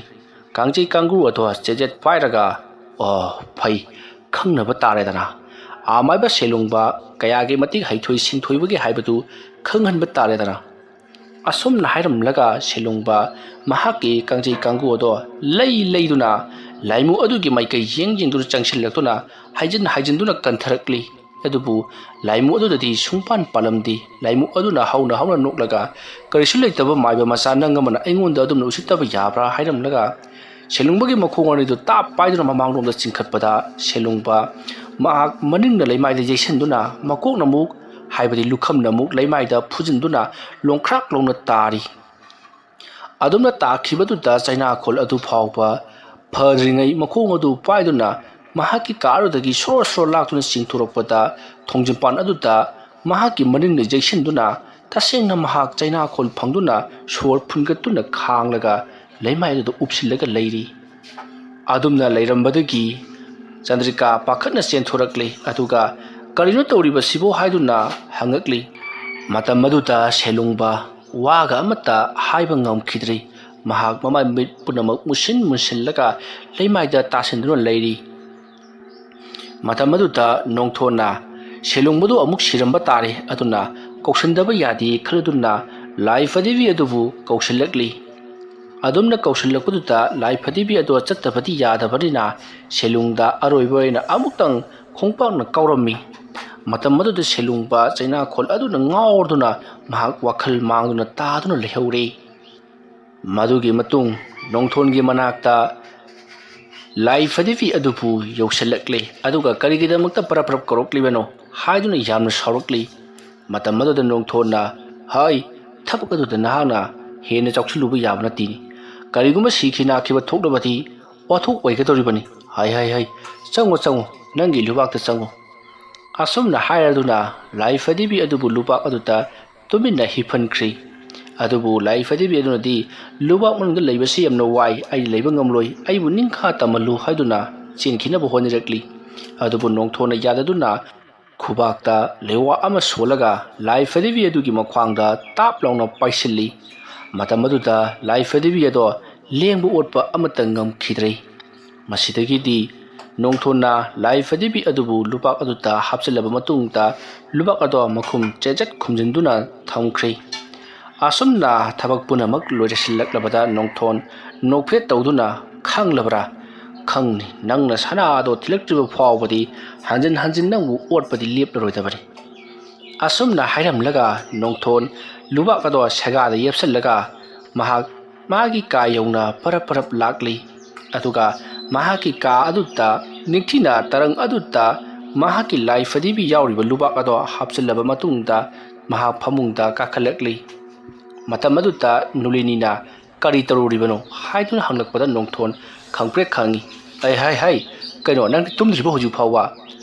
ꯀꯥꯡꯖꯩ ꯀꯥꯡꯒꯨ ꯑꯗꯣ ꯆꯦꯖꯦꯠ ꯄꯥꯏꯔꯒ, "ꯑꯣ, ꯐꯩ, ꯈꯪꯅꯕ ꯇꯥꯔꯦꯗꯅ꯫ ꯑꯃꯥꯏꯕ ꯁꯦꯂꯨꯡꯕ ꯀꯌꯥꯒꯤ ꯃꯇꯤꯛ ꯍꯩꯊꯣꯏ ꯁꯤꯡꯊꯣꯏꯕꯒꯦ ꯍꯥꯏꯕꯗꯨ ꯈꯪꯍꯟꯕ ꯇꯥꯔꯦꯗꯅ"꯫ ꯑꯁꯨꯝꯅ ꯍꯥꯏꯔꯝꯂꯒ ꯁꯦꯂꯨꯡꯕ ꯃꯍꯥꯛꯀꯤ ꯀꯥꯡꯖꯩ ꯀꯥꯡꯒꯨ ꯑꯗꯣ ꯂꯩ ꯂꯩꯗꯨꯅ ꯂꯥꯏꯃꯨ ꯑꯗꯨꯒꯤ ꯃꯥꯏꯀꯩ ꯌꯦꯡ ꯌꯦꯡꯗꯨꯅ ꯆꯪꯁꯤꯜꯂꯛꯇꯨꯅ ꯍꯥꯏꯖꯤꯟ ꯍꯥꯏꯖꯤꯟꯗꯨꯅ ꯀꯟꯊꯔꯛꯂꯤ꯫ ꯑꯗꯨꯕꯨ ꯂꯥꯏꯃꯨ ꯑꯗꯨꯗꯗꯤ ꯁꯨꯡꯄꯥꯟ ꯄꯥꯜꯂꯝꯗꯦ꯫ ꯂꯥꯏꯃꯨ ꯑꯗꯨꯅ ꯍꯧꯅ ꯍꯧꯅ ꯅꯣꯛꯂꯒ, "ꯀꯔꯤꯁꯨ ꯂꯩꯇꯕ ꯃꯥꯏꯕ ꯃꯆꯥ ꯅꯪ ꯑꯃꯅ ꯑꯩꯉꯣꯟꯗ ꯑꯗꯨꯝꯅ ꯎꯁꯤꯠꯇꯕ ꯌꯥꯕ꯭ꯔꯥ?" ꯍꯥꯏꯔꯝꯂꯒ ꯁꯦꯂꯨꯡꯕꯒꯤ ꯃꯈꯣꯡ ꯑꯅꯤꯗꯨ ꯇꯥꯞ ꯄꯥꯏꯗꯨꯅ ꯃꯃꯥꯡꯂꯣꯝꯗ ꯆꯤꯡꯈꯠꯄꯗ ꯁꯦꯂꯨꯡꯕ ꯃꯍꯥꯛ ꯃꯅꯤꯡꯅ ꯂꯩꯃꯥꯏꯗ ꯌꯩꯁꯟꯗꯨꯅ ꯃꯀꯣꯛꯅ ꯑꯃꯨꯛ, ꯍꯥꯏꯕꯗꯤ ꯂꯨꯈꯝꯅ ꯑꯃꯨꯛ ꯂꯩꯃꯥꯏꯗ ꯐꯨꯖꯤꯟꯗꯨꯅ ꯂꯣꯡꯈ꯭ꯔꯥꯛ ꯂꯣꯡꯅ ꯇꯥꯔꯤ꯫ ꯑꯗꯨꯝꯅ ꯇꯥꯈꯤꯕꯗꯨꯗ ꯆꯩꯅꯥꯈꯣꯜ ꯑꯗꯨ ꯐꯥꯎꯕ ꯐꯗ꯭ꯔꯤꯉꯩ ꯃꯈꯣꯡ ꯑꯗꯨ ꯄꯥꯏꯗꯨꯅ ꯃꯍꯥꯛꯀꯤ ꯀꯥ ꯑꯗꯨꯗꯒꯤ ꯁꯣꯔ ꯁꯣꯔ ꯂꯥꯛꯇꯨꯅ ꯆꯤꯡꯊꯣꯔꯛꯄꯗ ꯊꯣꯡꯖꯤꯟꯄꯥꯟ ꯑꯗꯨꯗ ꯃꯍꯥꯛꯀꯤ ꯃꯅꯤꯡꯅ ꯌꯩꯁꯤꯟꯗꯨꯅ ꯇꯁꯦꯡꯅ ꯃꯍꯥꯛ ꯆꯩꯅꯥꯈꯣꯜ ꯐꯪꯗꯨꯅ ꯁꯣꯔ ꯐꯨꯟꯒꯠꯇꯨꯅ ꯈꯥꯡꯂꯒ ꯂꯩꯃꯥꯏ ꯑꯗꯨꯗ ꯎꯞꯁꯤꯜꯂꯒ ꯂꯩꯔꯤ꯫ ꯑꯗꯨꯝꯅ ꯂꯩꯔꯝꯕꯗꯒꯤ ꯆꯟꯗ꯭ꯔꯤꯀꯥ ꯄꯥꯈꯠꯅ ꯆꯦꯟꯊꯣꯔꯛꯂꯦ, ꯑꯗꯨꯒ "ꯀꯔꯤꯅꯣ ꯇꯧꯔꯤꯕꯁꯤꯕꯣ?" ꯍꯥꯏꯗꯨꯅ ꯍꯪꯉꯛꯂꯤ꯫ ꯃꯇꯝ ꯑꯗꯨꯗ ꯁꯦꯂꯨꯡꯕ ꯋꯥꯒ ꯑꯃꯠꯇ ꯍꯥꯏꯕ ꯉꯝꯈꯤꯗ꯭ꯔꯤ꯫ ꯃꯍꯥꯛ ꯃꯃꯥꯏ ꯃꯃꯤꯠ ꯄꯨꯝꯅꯃꯛ ꯃꯨꯁꯤꯟ ꯃꯨꯁꯤꯜꯂꯒ ꯂꯩꯃꯥꯏꯗ ꯇꯥꯁꯤꯟꯗꯨꯅ ꯂꯩꯔꯤ꯫ ꯃꯇꯝ ꯑꯗꯨꯗ ꯅꯣꯡꯊꯣꯟꯅ ꯁꯦꯂꯨꯡꯕꯗꯨ ꯑꯃꯨꯛ ꯁꯤꯔꯝꯕ ꯇꯥꯔꯦ, ꯑꯗꯨꯅ ꯀꯧꯁꯤꯟꯗꯕ ꯌꯥꯗꯦ ꯈꯜꯂꯗꯨꯅ ꯂꯥꯏ ꯐꯗꯤꯕꯤ ꯑꯗꯨꯕꯨ ꯀꯧꯁꯤꯜꯂꯛꯂꯤ꯫ ꯑꯗꯨꯝꯅ ꯀꯧꯁꯤꯜꯂꯛꯄꯗꯨꯗ ꯂꯥꯏ ꯐꯗꯤꯕꯤ ꯑꯗꯨ ꯆꯠꯇꯕꯗꯤ ꯌꯥꯗꯕꯅꯤꯅ ꯁꯦꯂꯨꯡꯗ ꯑꯔꯣꯏꯕ ꯑꯣꯏꯅ ꯑꯃꯨꯛꯇꯪ ꯈꯣꯡꯄꯥꯛꯅ ꯀꯥꯎꯔꯝꯃꯤ꯫ ꯃꯇꯝ ꯑꯗꯨꯗ ꯁꯦꯂꯨꯡꯕ ꯆꯩꯅꯥꯈꯣꯜ ꯑꯗꯨꯅ ꯉꯥꯎꯔꯗꯨꯅ ꯃꯍꯥꯛ ꯋꯥꯈꯜ ꯃꯥꯡꯗꯨꯅ ꯇꯥꯗꯨꯅ ꯂꯩꯍꯧꯔꯦ꯫ ꯃꯗꯨꯒꯤ ꯃꯇꯨꯡ ꯅꯣꯡꯊꯣꯟꯒꯤ ꯃꯅꯥꯛꯇ ꯂꯥꯏ ꯐꯗꯤꯕꯤ ꯑꯗꯨꯕꯨ ꯌꯧꯁꯤꯜꯂꯛꯂꯦ, ꯑꯗꯨꯒ "ꯀꯔꯤꯒꯤꯗꯃꯛꯇ ꯄꯔꯞ ꯄꯔꯞ ꯀꯧꯔꯛꯂꯤꯕꯅꯣ?" ꯍꯥꯏꯗꯨꯅ ꯌꯥꯝꯅ ꯁꯥꯎꯔꯛꯂꯤ꯫ ꯃꯇꯝ ꯑꯗꯨꯗ ꯅꯣꯡꯊꯣꯟꯅ, "ꯍꯥꯏ, ꯊꯕꯛ ꯑꯗꯨꯗ ꯅꯍꯥꯛꯅ ꯍꯦꯟꯅ ꯆꯥꯎꯁꯤꯜꯂꯨꯕ ꯌꯥꯕ ꯅꯠꯇꯦꯅꯤ꯫ ꯀꯔꯤꯒꯨꯝꯕ ꯁꯤꯈꯤ ꯅꯥꯈꯤꯕ ꯊꯣꯛꯂꯕꯗꯤ ꯋꯥꯊꯣꯛ ꯑꯣꯏꯒꯗꯧꯔꯤꯕꯅꯤ꯫ ꯍꯥꯏ, ꯍꯥꯏ, ꯍꯥꯏ, ꯆꯪꯉꯣ, ꯆꯪꯉꯣ, ꯅꯪꯒꯤ ꯂꯨꯕꯥꯛꯇ ꯆꯪꯉꯣ"꯫ ꯑꯁꯨꯝꯅ ꯍꯥꯏꯔꯗꯨꯅ ꯂꯥꯏ ꯐꯗꯤꯕꯤ ꯑꯗꯨꯕꯨ ꯂꯨꯕꯥꯛ ꯑꯗꯨꯗ ꯇꯨꯃꯤꯟꯅ ꯍꯤꯞꯍꯟꯈ꯭ꯔꯤ꯫ ꯑꯗꯨꯕꯨ ꯂꯥꯏ ꯐꯗꯤꯕꯤ ꯑꯗꯨꯅꯗꯤ, "ꯂꯨꯕꯥꯛ ꯃꯅꯨꯡꯗ ꯂꯩꯕꯁꯤ ꯌꯥꯝꯅ ꯋꯥꯏ, ꯑꯩ ꯂꯩꯕ ꯉꯝꯂꯣꯏ, ꯑꯩꯕꯨ ꯅꯤꯡꯈꯥ ꯇꯝꯍꯜꯂꯨ" ꯍꯥꯏꯗꯨꯅ ꯆꯦꯟꯈꯤꯅꯕ ꯍꯣꯠꯅꯔꯛꯂꯤ꯫ ꯑꯗꯨꯕꯨ ꯅꯣꯡꯊꯣꯟꯅ ꯌꯥꯗꯗꯨꯅ ꯈꯨꯕꯥꯛꯇ ꯂꯩꯋꯥ ꯑꯃ ꯁꯣꯜꯂꯒ ꯂꯥꯏ ꯐꯗꯤꯕꯤ ꯑꯗꯨꯒꯤ ꯃꯈ꯭ꯋꯥꯡꯗ ꯇꯥꯞ ꯂꯥꯎꯅ ꯄꯥꯏꯁꯤꯜꯂꯤ꯫ ꯃꯇꯝ ꯑꯗꯨꯗ ꯂꯥꯏ ꯐꯗꯤꯕꯤ ꯑꯗꯣ ꯂꯦꯡꯕ ꯑꯣꯠꯄ ꯑꯃꯠꯇ ꯉꯝꯈꯤꯗ꯭ꯔꯦ꯫ ꯃꯁꯤꯗꯒꯤꯗꯤ ꯅꯣꯡꯊꯣꯟꯅ ꯂꯥꯏ ꯐꯗꯤꯕꯤ ꯑꯗꯨꯕꯨ ꯂꯨꯕꯥꯛ ꯑꯗꯨꯗ ꯍꯥꯞꯆꯤꯜꯂꯕ ꯃꯇꯨꯡꯗ, ꯂꯨꯕꯥꯛ ꯑꯗꯣ ꯃꯈꯨꯝ ꯆꯦꯖꯠ ꯈꯨꯝꯖꯤꯟꯗꯨꯅ ꯊꯝꯈ꯭ꯔꯤ꯫ ꯑꯁꯨꯝꯅ ꯊꯕꯛ ꯄꯨꯝꯅꯃꯛ ꯂꯣꯏꯁꯤꯜꯂꯛꯂꯕꯗ ꯅꯣꯡꯊꯣꯟ ꯅꯣꯛꯐꯦꯠ ꯇꯧꯗꯨꯅ, "ꯈꯪꯂꯕ꯭ꯔꯥ? ꯈꯪꯅꯤ, ꯅꯪꯅ ꯁꯅꯥ ꯑꯗꯣ ꯊꯤꯜꯂꯛꯇ꯭ꯔꯤꯕ ꯐꯥꯎꯕꯗꯤ ꯍꯟꯖꯤꯟ ꯍꯟꯖꯤꯟ ꯅꯪꯕꯨ ꯑꯣꯠꯄꯗꯤ ꯂꯦꯞꯂꯔꯣꯏꯗꯕꯅꯤ"꯫ ꯑꯁꯨꯝꯅ ꯍꯥꯏꯔꯝꯂꯒ ꯅꯣꯡꯊꯣꯟ ꯂꯨꯕꯥꯛ ꯑꯗꯣ ꯁꯦꯒꯥꯗ ꯌꯦꯞꯁꯤꯜꯂꯒ ꯃꯍꯥꯛ ꯃꯥꯒꯤ ꯀꯥ ꯌꯧꯅ ꯄꯔꯞ ꯄꯔꯞ ꯂꯥꯛꯂꯤ꯫ ꯑꯗꯨꯒ ꯃꯍꯥꯛꯀꯤ ꯀꯥ ꯑꯗꯨꯗ, ꯅꯤꯡꯊꯤꯅ ꯇꯔꯪ ꯑꯗꯨꯗ ꯃꯍꯥꯛꯀꯤ ꯂꯥꯏ ꯐꯗꯤꯕꯤ ꯌꯥꯎꯔꯤꯕ ꯂꯨꯕꯥꯛ ꯑꯗꯣ ꯍꯥꯞꯆꯤꯜꯂꯕ ꯃꯇꯨꯡꯗ ꯃꯍꯥꯛ ꯐꯃꯨꯡꯗ ꯀꯥꯈꯠꯂꯛꯂꯤ꯫ ꯃꯇꯝ ꯑꯗꯨꯗ ꯅꯨꯂꯤꯅꯤꯅ "ꯀꯔꯤ ꯇꯧꯔꯨꯔꯤꯕꯅꯣ?" ꯍꯥꯏꯗꯨꯅ ꯍꯪꯂꯛꯄꯗ ꯅꯣꯡꯊꯣꯟ ꯈꯪꯄ꯭ꯔꯦꯛ ꯈꯪꯉꯤ꯫ "ꯑꯩ ꯍꯥꯏ ꯍꯥꯏ, ꯀꯩꯅꯣ, ꯅꯪꯗꯤ ꯇꯨꯝꯗ꯭ꯔꯤꯕꯣ ꯍꯧꯖꯤꯛ ꯐꯥꯎꯕ?"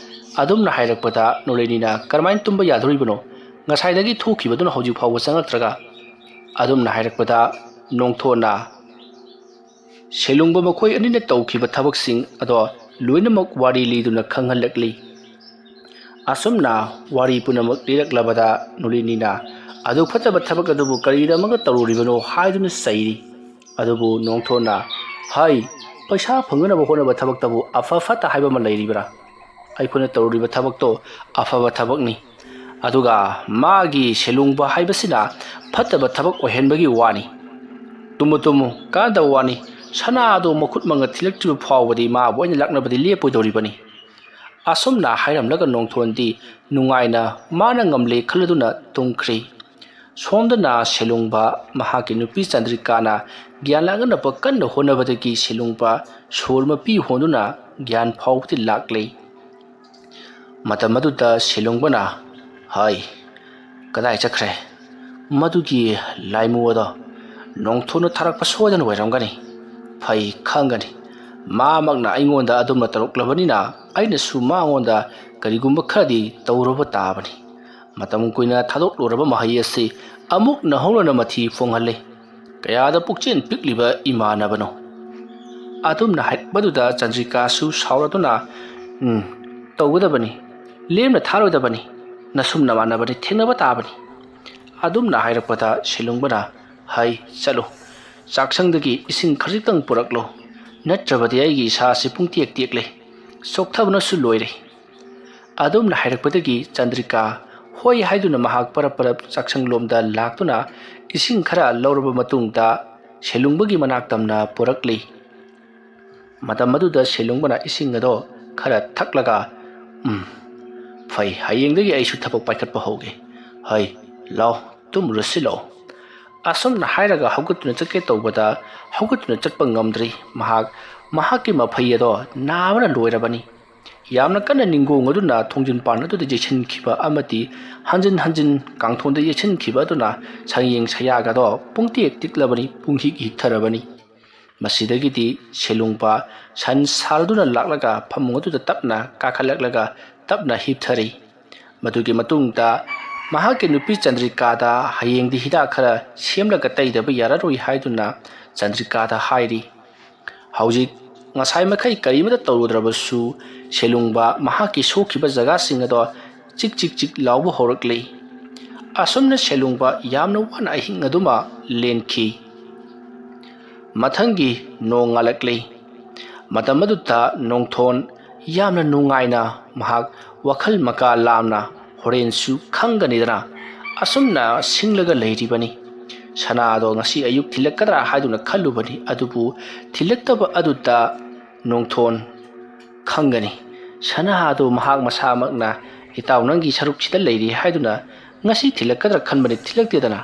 ꯑꯗꯨꯝꯅ ꯍꯥꯏꯔꯛꯄꯗ ꯅꯨꯂꯤꯅꯤꯅ, "ꯀꯔꯝꯍꯥꯏꯅ ꯇꯨꯝꯕ ꯌꯥꯗꯣꯔꯤꯕꯅꯣ? ꯉꯁꯥꯏꯗꯒꯤ ꯊꯣꯛꯈꯤꯕꯗꯨꯅ ꯍꯧꯖꯤꯛ ꯐꯥꯎꯕ ꯆꯪꯉꯛꯇ꯭ꯔꯒ?" ꯑꯗꯨꯝꯅ ꯍꯥꯏꯔꯛꯄꯗ ꯅꯣꯡꯊꯣꯟꯅ ꯁꯦꯂꯨꯡꯕ ꯃꯈꯣꯏ ꯑꯅꯤꯅ ꯇꯧꯈꯤꯕ ꯊꯕꯛꯁꯤꯡ ꯑꯗꯣ ꯂꯣꯏꯅꯃꯛ ꯋꯥꯔꯤ ꯂꯤꯗꯨꯅ ꯈꯪꯍꯜꯂꯛꯂꯤ꯫ ꯑꯁꯨꯝꯅ ꯋꯥꯔꯤ ꯄꯨꯝꯅꯃꯛ ꯂꯤꯔꯛꯂꯕꯗ ꯅꯨꯂꯤꯅꯤꯅ ꯑꯗꯨ ꯐꯠꯇꯕ ꯊꯕꯛ ꯑꯗꯨꯕꯨ ꯀꯔꯤꯗꯃꯛꯇ ꯇꯧꯔꯨꯔꯤꯕꯅꯣ ꯍꯥꯏꯗꯨꯅ ꯆꯩꯔꯤ꯫ ꯑꯗꯨꯕꯨ ꯅꯣꯡꯊꯣꯟꯅ, "ꯍꯥꯏ, ꯄꯩꯁꯥ ꯐꯪꯅꯅꯕ ꯍꯣꯠꯅꯕ ꯊꯕꯛꯇꯕꯨ ꯑꯐ ꯐꯠꯇ ꯍꯥꯏꯕ ꯑꯃ ꯂꯩꯔꯤꯕ꯭ꯔꯥ? ꯑꯩꯈꯣꯏꯅ ꯇꯧꯔꯨꯔꯤꯕ ꯊꯕꯛꯇꯣ ꯑꯐꯕ ꯊꯕꯛꯅꯤ꯫ ꯑꯗꯨꯒ ꯃꯥꯒꯤ ꯁꯦꯂꯨꯡꯕ ꯍꯥꯏꯕꯁꯤꯅ ꯐꯠꯇꯕ ꯊꯕꯛ ꯑꯣꯏꯍꯟꯕꯒꯤ ꯋꯥꯅꯤ꯫ ꯇꯨꯝꯃꯨ ꯇꯨꯝꯃꯨ, ꯀꯥꯟꯅꯗꯕ ꯋꯥꯅꯤ꯫ ꯁꯅꯥ ꯑꯗꯨ ꯃꯈꯨꯠ ꯃꯉꯥ ꯊꯤꯜꯂꯛꯇ꯭ꯔꯤꯕ ꯐꯥꯎꯕꯗꯤ ꯃꯥꯕꯨ ꯑꯩꯅ ꯂꯥꯛꯅꯕꯗꯤ ꯂꯦꯞꯄꯣꯏꯗꯧꯔꯤꯕꯅꯤ"꯫ ꯑꯁꯨꯝꯅ ꯍꯥꯏꯔꯝꯂꯒ ꯅꯣꯡꯊꯣꯟꯗꯤ ꯅꯨꯡꯉꯥꯏꯅ ꯃꯥꯅ ꯉꯝꯂꯦ ꯈꯜꯂꯗꯨꯅ ꯇꯨꯝꯈ꯭ꯔꯤ꯫ ꯁꯣꯝꯗꯅ ꯁꯦꯂꯨꯡꯕ ꯃꯍꯥꯛꯀꯤ ꯅꯨꯄꯤ ꯆꯟꯗ꯭ꯔꯤꯀꯥꯅ ꯒ꯭ꯌꯥꯟ ꯂꯥꯡꯅꯅꯕ ꯀꯟꯅ ꯍꯣꯠꯅꯕꯗꯒꯤ ꯁꯦꯂꯨꯡꯕ ꯁꯣꯔ ꯃꯄꯤ ꯍꯣꯟꯗꯨꯅ ꯒ꯭ꯌꯥꯟ ꯐꯥꯎꯕꯗꯤ ꯂꯥꯛꯂꯦ꯫ ꯃꯇꯝ ꯑꯗꯨꯗ ꯁꯦꯂꯨꯡꯕꯅ, "ꯍꯩ, ꯀꯗꯥꯏ ꯆꯠꯈ꯭ꯔꯦ? ꯃꯗꯨꯒꯤ ꯂꯥꯏꯃꯨ ꯑꯗꯣ ꯅꯣꯡꯊꯣꯟꯅ ꯊꯥꯔꯛꯄ ꯁꯣꯏꯗꯅ ꯑꯣꯏꯔꯝꯒꯅꯤ꯫ ꯐꯩ, ꯈꯪꯒꯅꯤ꯫ ꯃꯥꯃꯛꯅ ꯑꯩꯉꯣꯟꯗ ꯑꯗꯨꯝꯅ ꯇꯧꯔꯛꯂꯕꯅꯤꯅ ꯑꯩꯅꯁꯨ ꯃꯉꯣꯟꯗ ꯀꯔꯤꯒꯨꯝꯕ ꯈꯔꯗꯤ ꯇꯧꯔꯕ ꯇꯥꯕꯅꯤ꯫ ꯃꯇꯝ ꯀꯨꯏꯅ ꯊꯥꯗꯣꯛꯂꯨꯔꯕ ꯃꯍꯩ ꯑꯁꯤ ꯑꯃꯨꯛ ꯅꯧꯍꯧꯅꯅ ꯃꯊꯤ ꯐꯣꯡꯍꯜꯂꯦ꯫ ꯀꯌꯥꯗ ꯄꯨꯛꯆꯦꯜ ꯄꯤꯛꯂꯤꯕ ꯏꯃꯥꯟꯅꯕꯅꯣ꯫ ꯑꯗꯨꯝꯅ ꯍꯥꯏꯔꯛꯄꯗꯨꯗ ꯆꯟꯗ꯭ꯔꯤꯀꯥꯁꯨ ꯁꯥꯎꯔꯗꯨꯅ, "ꯎꯝ, ꯇꯧꯒꯗꯕꯅꯤ, ꯂꯦꯝꯅ ꯊꯥꯔꯣꯏꯗꯕꯅꯤ, ꯅꯁꯨꯝ ꯅꯃꯥꯟꯅꯕꯅꯤ, ꯊꯦꯡꯅꯕ ꯇꯥꯕꯅꯤ"꯫ ꯑꯗꯨꯝꯅ ꯍꯥꯏꯔꯛꯄꯗ ꯁꯦꯂꯨꯡꯕꯅ, "ꯍꯩ, ꯆꯠꯂꯨ, ꯆꯥꯛꯁꯪꯗꯒꯤ ꯏꯁꯤꯡ ꯈꯖꯤꯛꯇꯪ ꯄꯨꯔꯛꯂꯣ, ꯅꯠꯇ꯭ꯔꯕꯗꯤ ꯑꯩꯒꯤ ꯏꯁꯥꯁꯤ ꯄꯨꯡꯇꯦꯛ ꯇꯦꯛꯂꯦ, ꯆꯣꯛꯊꯕꯅꯁꯨ ꯂꯣꯏꯔꯦ"꯫ ꯑꯗꯨꯝꯅ ꯍꯥꯏꯔꯛꯄꯗꯒꯤ ꯆꯟꯗ꯭ꯔꯤꯀꯥ ꯍꯣꯏ ꯍꯥꯏꯗꯨꯅ ꯃꯍꯥꯛ ꯄꯔꯞ ꯄꯔꯞ ꯆꯥꯛꯁꯪꯂꯣꯝꯗ ꯂꯥꯛꯇꯨꯅ ꯏꯁꯤꯡ ꯈꯔ ꯂꯧꯔꯕ ꯃꯇꯨꯡꯗ ꯁꯦꯂꯨꯡꯕꯒꯤ ꯃꯅꯥꯛ ꯇꯝꯅ ꯄꯨꯔꯛꯂꯤ꯫ ꯃꯇꯝ ꯑꯗꯨꯗ ꯁꯦꯂꯨꯡꯕꯅ ꯏꯁꯤꯡ ꯑꯗꯣ ꯈꯔ ꯊꯛꯂꯒ, "ꯎꯝ, ꯐꯩ, ꯍꯌꯦꯡꯗꯒꯤ ꯑꯩꯁꯨ ꯊꯕꯛ ꯄꯥꯏꯈꯠꯄ ꯍꯧꯒꯦ꯫ ꯍꯩ, ꯂꯥꯎ, ꯇꯨꯝꯃꯨꯔꯁꯤ ꯂꯥꯎ"꯫ ꯑꯁꯨꯝꯅ ꯍꯥꯏꯔꯒ ꯍꯧꯒꯠꯇꯨꯅ ꯆꯠꯀꯦ ꯇꯧꯕꯗ ꯍꯧꯒꯠꯇꯨꯅ ꯆꯠꯄ ꯉꯝꯗ꯭ꯔꯤ꯫ ꯃꯍꯥꯛ ꯃꯍꯥꯛꯀꯤ ꯃꯐꯩ ꯑꯗꯣ ꯅꯥꯕꯅ ꯂꯣꯏꯔꯕꯅꯤ꯫ ꯌꯥꯝꯅ ꯀꯟꯅ ꯅꯤꯡꯒꯣꯡ ꯑꯗꯨꯅ ꯊꯣꯡꯖꯤꯟ ꯄꯥꯟ ꯑꯗꯨꯗ ꯌꯩꯁꯤꯟꯈꯤꯕ ꯑꯃꯗꯤ ꯍꯟꯖꯤꯟ ꯍꯟꯖꯤꯟ ꯀꯥꯡꯊꯣꯟꯗ ꯌꯩꯁꯤꯟꯈꯤꯕ ꯑꯗꯨꯅ ꯁꯪꯌꯦꯡ ꯁꯌꯥꯒꯗꯣ ꯄꯨꯡꯇꯦꯛ ꯇꯤꯛꯂꯕꯅꯤ, ꯄꯨꯡꯍꯤꯛ ꯍꯤꯛꯊꯔꯕꯅꯤ꯫ ꯃꯁꯤꯗꯒꯤꯗꯤ ꯁꯦꯂꯨꯡꯕ ꯁꯟ ꯁꯥꯔꯗꯨꯅ ꯂꯥꯛꯂꯒ ꯐꯃꯨꯡ ꯑꯗꯨꯗ ꯇꯞꯅ ꯀꯥꯈꯠꯂꯛꯂꯒ ꯇꯞꯅ ꯍꯤꯞꯊꯔꯤ꯫ ꯃꯗꯨꯒꯤ ꯃꯇꯨꯡꯗ ꯃꯍꯥꯛꯀꯤ ꯅꯨꯄꯤ ꯆꯟꯗ꯭ꯔꯤꯀꯥꯗ ꯍꯌꯦꯡꯗꯤ ꯍꯤꯗꯥꯛ ꯈꯔ ꯁꯦꯝꯂꯒ ꯇꯩꯗꯕ ꯌꯥꯔꯔꯣꯏ ꯍꯥꯏꯗꯨꯅ ꯆꯟꯗ꯭ꯔꯤꯀꯥꯗ ꯍꯥꯏꯔꯤ꯫ ꯍꯧꯖꯤꯛ ꯉꯁꯥꯏ ꯃꯈꯩ ꯀꯔꯤꯃꯠꯇ ꯇꯧꯔꯨꯗ꯭ꯔꯕꯁꯨ ꯁꯦꯂꯨꯡꯕ ꯃꯍꯥꯛꯀꯤ ꯁꯣꯛꯈꯤꯕ ꯖꯒꯥꯁꯤꯡ ꯑꯗꯣ ꯆꯤꯛ ꯆꯤꯛ ꯆꯤꯛ ꯂꯥꯎꯕ ꯍꯧꯔꯛꯂꯤ꯫ ꯑꯁꯨꯝꯅ ꯁꯦꯂꯨꯡꯕ ꯌꯥꯝꯅ ꯋꯥꯅ ꯑꯍꯤꯡ ꯑꯗꯨꯃ ꯂꯦꯟꯈꯤ꯫ ꯃꯊꯪꯒꯤ ꯅꯣꯡ ꯉꯥꯜꯂꯛꯂꯤ꯫ ꯃꯇꯝ ꯑꯗꯨꯗ ꯅꯣꯡꯊꯣꯟ ꯌꯥꯝꯅ ꯅꯨꯡꯉꯥꯏꯅ ꯃꯍꯥꯛ ꯋꯥꯈꯜ ꯃꯀꯥ ꯂꯥꯝꯅ ꯍꯣꯔꯦꯟꯁꯨ ꯈꯪꯒꯅꯤꯗꯅ ꯑꯁꯨꯝꯅ ꯁꯤꯡꯂꯒ ꯂꯩꯔꯤꯕꯅꯤ꯫ ꯁꯅꯥꯗꯣ ꯉꯁꯤ ꯑꯌꯨꯛ ꯊꯤꯜꯂꯛꯀꯗ꯭ꯔꯥ ꯍꯥꯏꯗꯨꯅ ꯈꯜꯂꯨꯕꯅꯤ, ꯑꯗꯨꯕꯨ ꯊꯤꯜꯂꯛꯇꯕ ꯑꯗꯨꯗ ꯅꯣꯡꯊꯣꯟ ꯈꯪꯒꯅꯤ꯫ ꯁꯅꯥ ꯑꯗꯨ ꯃꯍꯥꯛ ꯃꯁꯥꯃꯛꯅ, "ꯏꯇꯥꯎ, ꯅꯪꯒꯤ ꯁꯔꯨꯛꯁꯤꯗ ꯂꯩꯔꯤ" ꯍꯥꯏꯗꯨꯅ ꯉꯁꯤ ꯊꯤꯜꯂꯛꯀꯗ꯭ꯔꯥ ꯈꯟꯕꯅꯤ, ꯊꯤꯜꯂꯛꯇꯦꯗꯅ꯫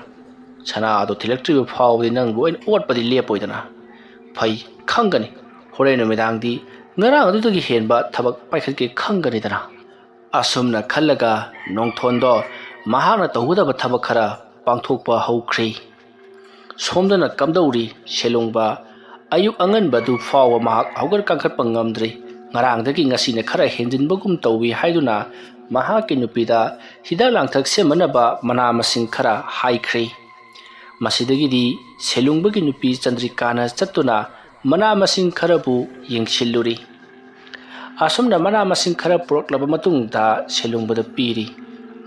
ꯁꯅꯥ ꯑꯗꯨ ꯊꯤꯜꯂꯛꯇ꯭ꯔꯤꯕ ꯐꯥꯎꯕꯗꯤ ꯅꯪꯕꯨ ꯑꯩꯅ ꯑꯣꯠꯄꯗꯤ ꯂꯦꯞꯄꯣꯏꯗꯅ꯫ ꯐꯩ, ꯈꯪꯒꯅꯤ꯫ ꯍꯣꯔꯦꯟ ꯅꯨꯃꯤꯗꯥꯡꯗꯤ ꯉꯔꯥꯡ ꯑꯗꯨꯗꯒꯤ ꯍꯦꯟꯕ ꯊꯕꯛ ꯄꯥꯏꯈꯠꯀꯦ ꯈꯪꯒꯅꯤꯗꯅ꯫ ꯑꯁꯨꯝꯅ ꯈꯜꯂꯒ ꯅꯣꯡꯊꯣꯟꯗꯣ ꯃꯍꯥꯛꯅ ꯇꯧꯒꯗꯕ ꯊꯕꯛ ꯈꯔ ꯄꯥꯡꯊꯣꯛꯄ ꯍꯧꯈ꯭ꯔꯦ꯫ ꯁꯣꯝꯗꯅ ꯀꯝꯗꯧꯔꯤ ꯁꯦꯂꯨꯡꯕ? ꯑꯌꯨꯛ ꯑꯉꯟꯕꯗꯨ ꯐꯥꯎꯕ ꯃꯍꯥꯛ ꯍꯧꯒꯠ ꯀꯥꯡꯈꯠꯄ ꯉꯝꯗ꯭ꯔꯤ꯫ ꯉꯔꯥꯡꯗꯒꯤ ꯉꯁꯤꯅ ꯈꯔ ꯍꯦꯟꯖꯤꯟꯕꯒꯨꯝ ꯇꯧꯏ ꯍꯥꯏꯗꯨꯅ ꯃꯍꯥꯛꯀꯤ ꯅꯨꯄꯤꯗ ꯍꯤꯗꯥꯛ ꯂꯥꯡꯊꯛ ꯁꯦꯝꯃꯅꯕ ꯃꯅꯥ ꯃꯁꯤꯡ ꯈꯔ ꯍꯥꯏꯈ꯭ꯔꯦ꯫ ꯃꯁꯤꯗꯒꯤꯗꯤ ꯁꯦꯂꯨꯡꯕꯒꯤ ꯅꯨꯄꯤ ꯆꯟꯗ꯭ꯔꯤꯀꯥꯅ ꯆꯠꯇꯨꯅ ꯃꯅꯥ ꯃꯁꯤꯡ ꯈꯔꯕꯨ ꯌꯦꯡꯁꯤꯜꯂꯨꯔꯤ꯫ ꯑꯁꯨꯝꯅ ꯃꯅꯥ ꯃꯁꯤꯡ ꯈꯔ ꯄꯨꯔꯛꯂꯕ ꯃꯇꯨꯡꯗ ꯁꯦꯂꯨꯡꯕꯗ ꯄꯤꯔꯤ꯫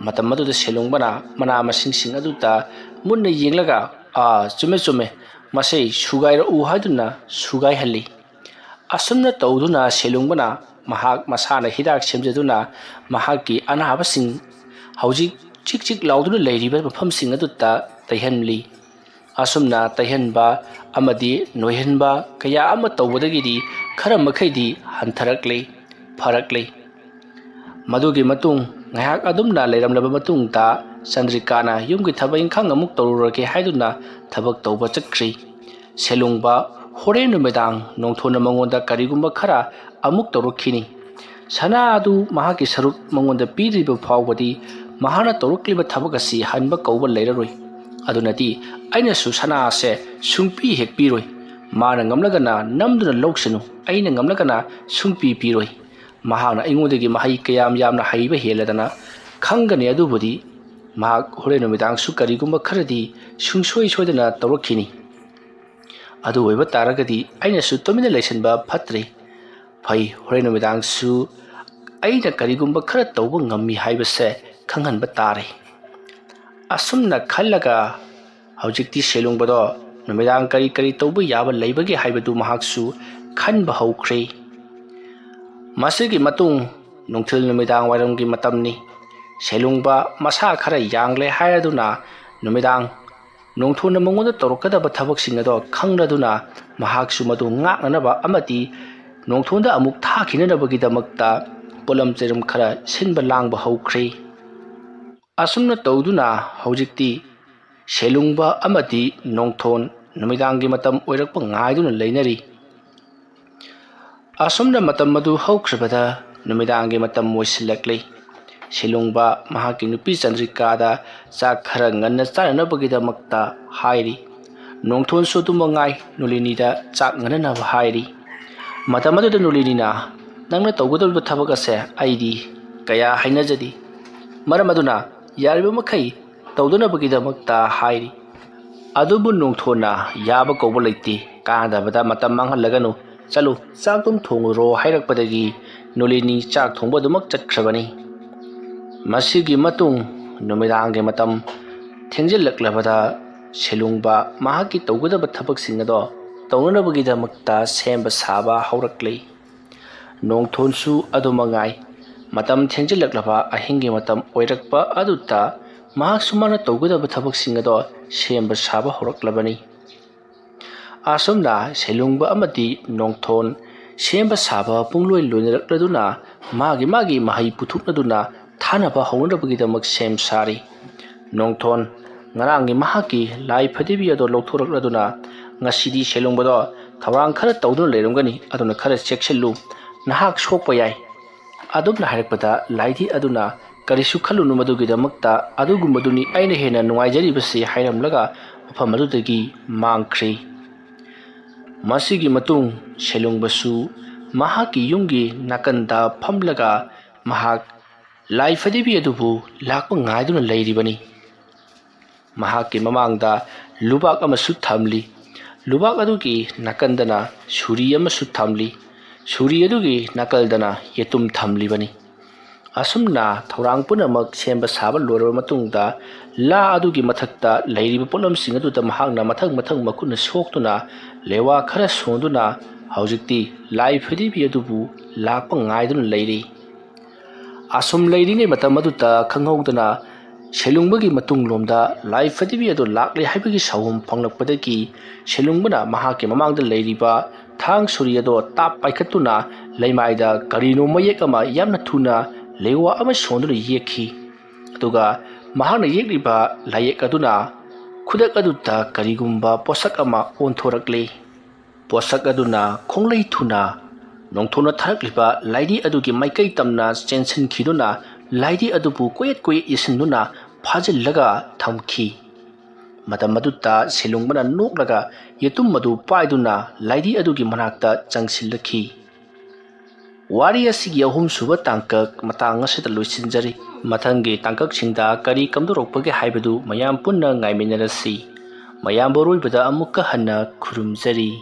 ꯃꯇꯝ ꯑꯗꯨꯗ ꯁꯦꯂꯨꯡꯕꯅ ꯃꯅꯥ ꯃꯁꯤꯡꯁꯤꯡ ꯑꯗꯨꯗ ꯃꯨꯟꯅ ꯌꯦꯡꯂꯒ, "ꯑꯥ, ꯆꯨꯝꯃꯦ, ꯆꯨꯝꯃꯦ, ꯃꯁꯤ ꯁꯨꯒꯥꯏꯔꯛꯎ" ꯍꯥꯏꯗꯨꯅ ꯁꯨꯒꯥꯏꯍꯜꯂꯤ꯫ ꯑꯁꯨꯝꯅ ꯇꯧꯗꯨꯅ ꯁꯦꯂꯨꯡꯕꯅ ꯃꯍꯥꯛ ꯃꯁꯥꯅ ꯍꯤꯗꯥꯛ ꯁꯦꯝꯖꯗꯨꯅ ꯃꯍꯥꯛꯀꯤ ꯑꯅꯥꯕꯁꯤꯡ ꯍꯧꯖꯤꯛ ꯆꯤꯛ ꯆꯤꯛ ꯂꯥꯎꯗꯨꯅ ꯂꯩꯔꯤꯕ ꯃꯐꯝꯁꯤꯡ ꯑꯗꯨꯗ ꯇꯩꯍꯜꯂꯤ꯫ ꯑꯁꯨꯝꯅ ꯇꯩꯍꯟꯕ ꯑꯃꯗꯤ ꯅꯣꯏꯍꯟꯕ ꯀꯌꯥ ꯑꯃ ꯇꯧꯕꯗꯒꯤꯗꯤ ꯈꯔ ꯃꯈꯩꯗꯤ ꯍꯟꯊꯔꯛꯂꯤ, ꯐꯔꯛꯂꯤ꯫ ꯃꯗꯨꯒꯤ ꯃꯇꯨꯡ ꯉꯥꯏꯍꯥꯛ ꯑꯗꯨꯝꯅ ꯂꯩꯔꯝꯂꯕ ꯃꯇꯨꯡꯗ ꯆꯟꯗ꯭ꯔꯤꯀꯥꯅ ꯌꯨꯝꯒꯤ ꯊꯕꯛ ꯏꯪꯈꯥꯡ ꯑꯃꯨꯛ ꯇꯧꯔꯨꯔꯒꯦ ꯍꯥꯏꯗꯨꯅ ꯊꯕꯛ ꯇꯧꯕ ꯆꯠꯈ꯭ꯔꯤ꯫ ꯁꯦꯂꯨꯡꯕ ꯍꯣꯔꯦꯟ ꯅꯨꯃꯤꯗꯥꯡ ꯅꯣꯡꯊꯣꯟꯅ ꯃꯉꯣꯟꯗ ꯀꯔꯤꯒꯨꯝꯕ ꯈꯔ ꯑꯃꯨꯛ ꯇꯧꯔꯛꯈꯤꯅꯤ꯫ ꯁꯅꯥ ꯑꯗꯨ ꯃꯍꯥꯛꯀꯤ ꯁꯔꯨꯛ ꯃꯉꯣꯟꯗ ꯄꯤꯗ꯭ꯔꯤꯕ ꯐꯥꯎꯕꯗꯤ ꯃꯍꯥꯛꯅ ꯇꯧꯔꯛꯂꯤꯕ ꯊꯕꯛ ꯑꯁꯤ ꯍꯟꯕ ꯀꯧꯕ ꯂꯩꯔꯔꯣꯏ꯫ ꯑꯗꯨꯅꯗꯤ ꯑꯩꯅꯁꯨ ꯁꯅꯥ ꯑꯁꯦ ꯁꯨꯡꯄꯤ ꯍꯦꯛ ꯄꯤꯔꯣꯏ꯫ ꯃꯥꯅ ꯉꯝꯂꯒꯅ ꯅꯝꯗꯨꯅ ꯂꯧꯁꯅꯨ, ꯑꯩꯅ ꯉꯝꯂꯒꯅ ꯁꯨꯡꯄꯤ ꯄꯤꯔꯣꯏ꯫ ꯃꯍꯥꯛꯅ ꯑꯩꯉꯣꯟꯗꯒꯤ ꯃꯍꯩ ꯀꯌꯥꯝ ꯌꯥꯝꯅ ꯍꯩꯕ ꯍꯦꯜꯂꯗꯅ ꯈꯪꯒꯅꯤ꯫ ꯑꯗꯨꯕꯨꯗꯤ ꯃꯍꯥꯛ ꯍꯣꯔꯦꯟ ꯅꯨꯃꯤꯗꯥꯡꯁꯨ ꯀꯔꯤꯒꯨꯝꯕ ꯈꯔꯗꯤ ꯁꯨꯡꯁꯣꯏ ꯁꯣꯏꯗꯅ ꯇꯧꯔꯛꯈꯤꯅꯤ꯫ ꯑꯗꯨ ꯑꯣꯏꯕ ꯇꯥꯔꯒꯗꯤ ꯑꯩꯅꯁꯨ ꯇꯨꯃꯤꯟꯅ ꯂꯩꯁꯤꯟꯕ ꯐꯠꯇ꯭ꯔꯦ꯫ ꯐꯩ, ꯍꯣꯔꯦꯟ ꯅꯨꯃꯤꯗꯥꯡꯁꯨ ꯑꯩꯅ ꯀꯔꯤꯒꯨꯝꯕ ꯈꯔ ꯇꯧꯕ ꯉꯝꯃꯤ ꯍꯥꯏꯕꯁꯦ ꯈꯪꯍꯟꯕ ꯇꯥꯔꯦ꯫ ꯑꯁꯨꯝꯅ ꯈꯜꯂꯒ ꯍꯧꯖꯤꯛꯇꯤ ꯁꯦꯂꯨꯡꯕꯗꯣ ꯅꯨꯃꯤꯗꯥꯡ ꯀꯔꯤ ꯀꯔꯤ ꯇꯧꯕ ꯌꯥꯕ ꯂꯩꯕꯒꯦ ꯍꯥꯏꯕꯗꯨ ꯃꯍꯥꯛꯁꯨ ꯈꯟꯕ ꯍꯧꯈ꯭ꯔꯦ꯫ ꯃꯁꯤꯒꯤ ꯃꯇꯨꯡ ꯅꯨꯡꯊꯤꯜ ꯅꯨꯃꯤꯗꯥꯡ ꯋꯥꯏꯔꯝꯒꯤ ꯃꯇꯝꯅꯤ꯫ ꯁꯦꯂꯨꯡꯕ ꯃꯁꯥ ꯈꯔ ꯌꯥꯡꯂꯦ ꯍꯥꯏꯔꯗꯨꯅ ꯅꯨꯃꯤꯗꯥꯡ ꯅꯣꯡꯊꯣꯟꯅ ꯃꯉꯣꯟꯗ ꯇꯧꯔꯛꯀꯗꯕ ꯊꯕꯛꯁꯤꯡ ꯑꯗꯣ ꯈꯪꯂꯗꯨꯅ ꯃꯍꯥꯛꯁꯨ ꯃꯗꯨ ꯉꯥꯛꯅꯅꯕ ꯑꯃꯗꯤ ꯅꯣꯡꯊꯣꯟꯗ ꯑꯃꯨꯛ ꯊꯥꯈꯤꯅꯅꯕꯒꯤꯗꯃꯛꯇ ꯄꯣꯠꯂꯝ ꯆꯩꯔꯝ ꯈꯔ ꯁꯤꯟꯕ ꯂꯥꯡꯕ ꯍꯧꯈ꯭ꯔꯦ꯫ ꯑꯁꯨꯝꯅ ꯇꯧꯗꯨꯅ ꯍꯧꯖꯤꯛꯇꯤ ꯁꯦꯂꯨꯡꯕ ꯑꯃꯗꯤ ꯅꯣꯡꯊꯣꯟ ꯅꯨꯃꯤꯗꯥꯡꯒꯤ ꯃꯇꯝ ꯑꯣꯏꯔꯛꯄ ꯉꯥꯏꯗꯨꯅ ꯂꯩꯅꯔꯤ꯫ ꯑꯁꯨꯝꯅ ꯃꯇꯝ ꯑꯗꯨ ꯍꯧꯈ꯭ꯔꯕꯗ ꯅꯨꯃꯤꯗꯥꯡꯒꯤ ꯃꯇꯝ ꯑꯣꯏꯁꯤꯜꯂꯛꯂꯤ꯫ ꯁꯦꯂꯨꯡꯕ ꯃꯍꯥꯛꯀꯤ ꯅꯨꯄꯤ ꯆꯟꯗ꯭ꯔꯤꯀꯥꯗ ꯆꯥꯛ ꯈꯔ ꯉꯟꯅ ꯆꯥꯅꯅꯕꯒꯤꯗꯃꯛꯇ ꯍꯥꯏꯔꯤ꯫ ꯅꯣꯡꯊꯣꯟꯁꯨ ꯑꯗꯨꯃꯛ ꯉꯥꯏ ꯅꯨꯂꯤꯅꯤꯗ ꯆꯥꯛ ꯉꯟꯅꯅꯕ ꯍꯥꯏꯔꯤ꯫ ꯃꯇꯝ ꯑꯗꯨꯗ ꯅꯨꯂꯤꯅꯤꯅ "ꯅꯪꯅ ꯇꯧꯒꯗꯧꯔꯤꯕ ꯊꯕꯛ ꯑꯁꯦ ꯑꯩꯗꯤ ꯀꯌꯥ ꯍꯩꯅꯖꯗꯦ꯫ ꯃꯔꯝ ꯑꯗꯨꯅ ꯌꯥꯔꯤꯕ ꯃꯈꯩ ꯇꯧꯗꯅꯕꯒꯤꯗꯃꯛꯇ ꯍꯥꯏꯔꯤ꯫" ꯑꯗꯨꯕꯨ ꯅꯣꯡꯊꯣꯟꯅ "ꯌꯥꯕ ꯀꯧꯕ ꯂꯩꯇꯦ, ꯀꯥꯟꯅꯗꯕꯗ ꯃꯇꯝ ꯃꯥꯡꯍꯜꯂꯒꯅꯨ, ꯆꯠꯂꯨ, ꯆꯥꯛꯇꯨꯝ ꯊꯣꯡꯉꯨꯔꯣ" ꯍꯥꯏꯔꯛꯄꯗꯒꯤ ꯅꯨꯂꯤꯅꯤ ꯆꯥꯛ ꯊꯣꯡꯕ ꯑꯗꯨꯃꯛ ꯆꯠꯈ꯭ꯔꯕꯅꯤ꯫ ꯃꯁꯤꯒꯤ ꯃꯇꯨꯡ ꯅꯨꯃꯤꯗꯥꯡꯒꯤ ꯃꯇꯝ ꯊꯦꯡꯖꯤꯜꯂꯛꯂꯕꯗ ꯁꯦꯂꯨꯡꯕ ꯃꯍꯥꯛꯀꯤ ꯇꯧꯒꯗꯕ ꯊꯕꯛꯁꯤꯡ ꯑꯗꯣ ꯇꯧꯅꯅꯕꯒꯤꯗꯃꯛꯇ ꯁꯦꯝꯕ ꯁꯥꯕ ꯍꯧꯔꯛꯂꯤ꯫ ꯅꯣꯡꯊꯣꯟꯁꯨ ꯑꯗꯨ ꯃꯉꯥꯏ꯫ ꯃꯇꯝ ꯊꯦꯡꯖꯤꯜꯂꯛꯂꯕ ꯑꯍꯤꯡꯒꯤ ꯃꯇꯝ ꯑꯣꯏꯔꯛꯄ ꯑꯗꯨꯗ ꯃꯍꯥꯛꯁꯨ ꯃꯥꯅ ꯇꯧꯒꯗꯕ ꯊꯕꯛꯁꯤꯡ ꯑꯗꯣ ꯁꯦꯝꯕ ꯁꯥꯕ ꯍꯧꯔꯛꯂꯕꯅꯤ꯫ ꯑꯁꯨꯝꯅ ꯁꯦꯂꯨꯡꯕ ꯑꯃꯗꯤ ꯅꯣꯡꯊꯣꯟ ꯁꯦꯝꯕ ꯁꯥꯕ ꯄꯨꯡꯂꯣꯏ ꯂꯣꯏꯅꯔꯛꯂꯗꯨꯅ ꯃꯥꯒꯤ ꯃꯥꯒꯤ ꯃꯍꯩ ꯄꯨꯊꯣꯛꯅꯗꯨꯅ ꯊꯥꯅꯕ ꯍꯧꯅꯅꯕꯒꯤꯗꯃꯛ ꯁꯦꯝ ꯁꯥꯔꯤ꯫ ꯅꯣꯡꯊꯣꯟ ꯉꯔꯥꯡꯒꯤ ꯃꯍꯥꯛꯀꯤ ꯂꯥꯏ ꯐꯗꯤꯕꯤ ꯑꯗꯣ ꯂꯧꯊꯣꯔꯛꯂꯗꯨꯅ ꯉꯁꯤꯗꯤ ꯁꯦꯂꯨꯡꯕꯗꯣ ꯊꯧꯔꯥꯡ ꯈꯔ ꯇꯧꯗꯨꯅ ꯂꯩꯔꯝꯒꯅꯤ, ꯑꯗꯨꯅ ꯈꯔ ꯆꯦꯛꯁꯤꯜꯂꯨ, ꯅꯍꯥꯛ ꯁꯣꯛꯄ ꯌꯥꯏ꯫ ꯑꯗꯨꯝꯅ ꯍꯥꯏꯔꯛꯄꯗ ꯂꯥꯏꯙꯤ ꯑꯗꯨꯅ "ꯀꯔꯤꯁꯨ ꯈꯜꯂꯨꯅꯨ, ꯃꯗꯨꯒꯤꯗꯃꯛꯇ ꯑꯗꯨꯒꯨꯝꯕꯗꯨꯅꯤ ꯑꯩꯅ ꯍꯦꯟꯅ ꯅꯨꯡꯉꯥꯏꯖꯔꯤꯕꯁꯤ" ꯍꯥꯏꯔꯝꯂꯒ ꯃꯐꯝ ꯑꯗꯨꯗꯒꯤ ꯃꯥꯡꯈ꯭ꯔꯤ꯫ ꯃꯁꯤꯒꯤ ꯃꯇꯨꯡ ꯁꯦꯂꯨꯡꯕꯁꯨ ꯃꯍꯥꯛꯀꯤ ꯌꯨꯝꯒꯤ ꯅꯥꯀꯟꯗ ꯐꯝꯂꯒ ꯃꯍꯥꯛ ꯂꯥꯏ ꯐꯗꯤꯕꯤ ꯑꯗꯨꯕꯨ ꯂꯥꯛꯄ ꯉꯥꯏꯗꯨꯅ ꯂꯩꯔꯤꯕꯅꯤ꯫ ꯃꯍꯥꯛꯀꯤ ꯃꯃꯥꯡꯗ ꯂꯨꯕꯥꯛ ꯑꯃꯁꯨ ꯊꯝꯂꯤ꯫ ꯂꯨꯕꯥꯛ ꯑꯗꯨꯒꯤ ꯅꯥꯀꯟꯗꯅ ꯁꯨꯔꯤ ꯑꯃꯁꯨ ꯊꯝꯂꯤ꯫ ꯁꯨꯔꯤ ꯑꯗꯨꯒꯤ ꯅꯥꯀꯜꯗꯅ ꯌꯦꯇꯨꯝ ꯊꯝꯂꯤꯕꯅꯤ꯫ ꯑꯁꯨꯝꯅ ꯊꯧꯔꯥꯡ ꯄꯨꯝꯅꯃꯛ ꯁꯦꯝꯕ ꯁꯥꯕ ꯂꯣꯏꯔꯕ ꯃꯇꯨꯡꯗ, ꯂꯥ ꯑꯗꯨꯒꯤ ꯃꯊꯛꯇ ꯂꯩꯔꯤꯕ ꯄꯣꯠꯂꯝꯁꯤꯡ ꯑꯗꯨꯗ ꯃꯍꯥꯛꯅ ꯃꯊꯪ ꯃꯊꯪ ꯃꯈꯨꯠꯅ ꯁꯣꯛꯇꯨꯅ ꯂꯦꯋꯥ ꯈꯔ ꯁꯣꯟꯗꯨꯅ ꯍꯧꯖꯤꯛꯇꯤ ꯂꯥꯏ ꯐꯗꯤꯕꯤ ꯑꯗꯨꯕꯨ ꯂꯥꯛꯄ ꯉꯥꯏꯗꯨꯅ ꯂꯩꯔꯤ꯫ ꯑꯁꯨꯝ ꯂꯩꯔꯤꯉꯩ ꯃꯇꯝ ꯑꯗꯨꯗ ꯈꯪꯍꯧꯗꯅ ꯁꯦꯂꯨꯡꯕꯒꯤ ꯃꯇꯨꯡꯂꯣꯝꯗ ꯂꯥꯏ ꯐꯗꯤꯕꯤ ꯑꯗꯨ ꯂꯥꯛꯂꯦ ꯍꯥꯏꯕꯒꯤ ꯁꯥꯎꯍꯨꯝ ꯐꯪꯂꯛꯄꯗꯒꯤ ꯁꯦꯂꯨꯡꯕꯅ ꯃꯍꯥꯛꯀꯤ ꯃꯃꯥꯡꯗ ꯂꯩꯔꯤꯕ ꯊꯥꯡ ꯁꯨꯔꯤ ꯑꯗꯣ ꯇꯥꯞ ꯄꯥꯏꯈꯠꯇꯨꯅ ꯂꯩꯃꯥꯏꯗ ꯀꯔꯤꯅꯣ ꯃꯌꯦꯛ ꯑꯃ ꯌꯥꯝꯅ ꯊꯨꯅ ꯂꯦꯋꯥ ꯑꯃ ꯁꯣꯟꯗꯨꯅ ꯌꯦꯛꯈꯤ꯫ ꯑꯗꯨꯒ ꯃꯍꯥꯛꯅ ꯌꯦꯛꯂꯤꯕ ꯂꯥꯏꯌꯦꯛ ꯑꯗꯨꯅ ꯈꯨꯗꯛ ꯑꯗꯨꯗ ꯀꯔꯤꯒꯨꯝꯕ ꯄꯣꯠꯁꯛ ꯑꯃ ꯑꯣꯟꯊꯣꯔꯛꯂꯤ꯫ ꯄꯣꯠꯁꯛ ꯑꯗꯨꯅ ꯈꯣꯡꯂꯩ ꯊꯨꯅ ꯅꯣꯡꯊꯣꯟꯅ ꯊꯥꯔꯛꯂꯤꯕ ꯂꯥꯏꯙꯤ ꯑꯗꯨꯒꯤ ꯃꯥꯏꯀꯩ ꯇꯝꯅ ꯆꯦꯟꯁꯤꯟꯈꯤꯗꯨꯅ ꯂꯥꯏꯙꯤ ꯑꯗꯨꯕꯨ ꯀꯣꯏꯌꯦꯠ ꯀꯣꯏꯌꯦꯠ ꯏꯁꯤꯟꯗꯨꯅ ꯐꯥꯖꯤꯜꯂꯒ ꯊꯝꯈꯤ꯫ ꯃꯇꯝ ꯑꯗꯨꯗ ꯁꯦꯂꯨꯡꯕꯅ ꯅꯣꯛꯂꯒ ꯌꯦꯇꯨꯝ ꯑꯗꯨ ꯄꯥꯏꯗꯨꯅ ꯂꯥꯏꯙꯤ ꯑꯗꯨꯒꯤ ꯃꯅꯥꯛꯇ ꯆꯪꯁꯤꯜꯂꯛꯈꯤ꯫ ꯋꯥꯔꯤ ꯑꯁꯤꯒꯤ ꯑꯍꯨꯝꯁꯨꯕ ꯇꯥꯡꯀꯛ ꯃꯇꯥꯡ ꯑꯁꯤꯗ ꯂꯣꯏꯁꯤꯟꯖꯔꯤ꯫ ꯃꯊꯪꯒꯤ ꯇꯥꯡꯀꯛꯁꯤꯡꯗ ꯀꯔꯤ ꯀꯝꯗꯧꯔꯛꯄꯒꯦ ꯍꯥꯏꯕꯗꯨ ꯃꯌꯥꯝ ꯄꯨꯟꯅ ꯉꯥꯏꯃꯤꯟꯅꯔꯁꯤ꯫ ꯃꯌꯥꯝꯕꯨ ꯑꯔꯣꯏꯕꯗ ꯑꯃꯨꯛꯀ ꯍꯟꯅ ꯈꯨꯔꯨꯝꯖꯔꯤ꯫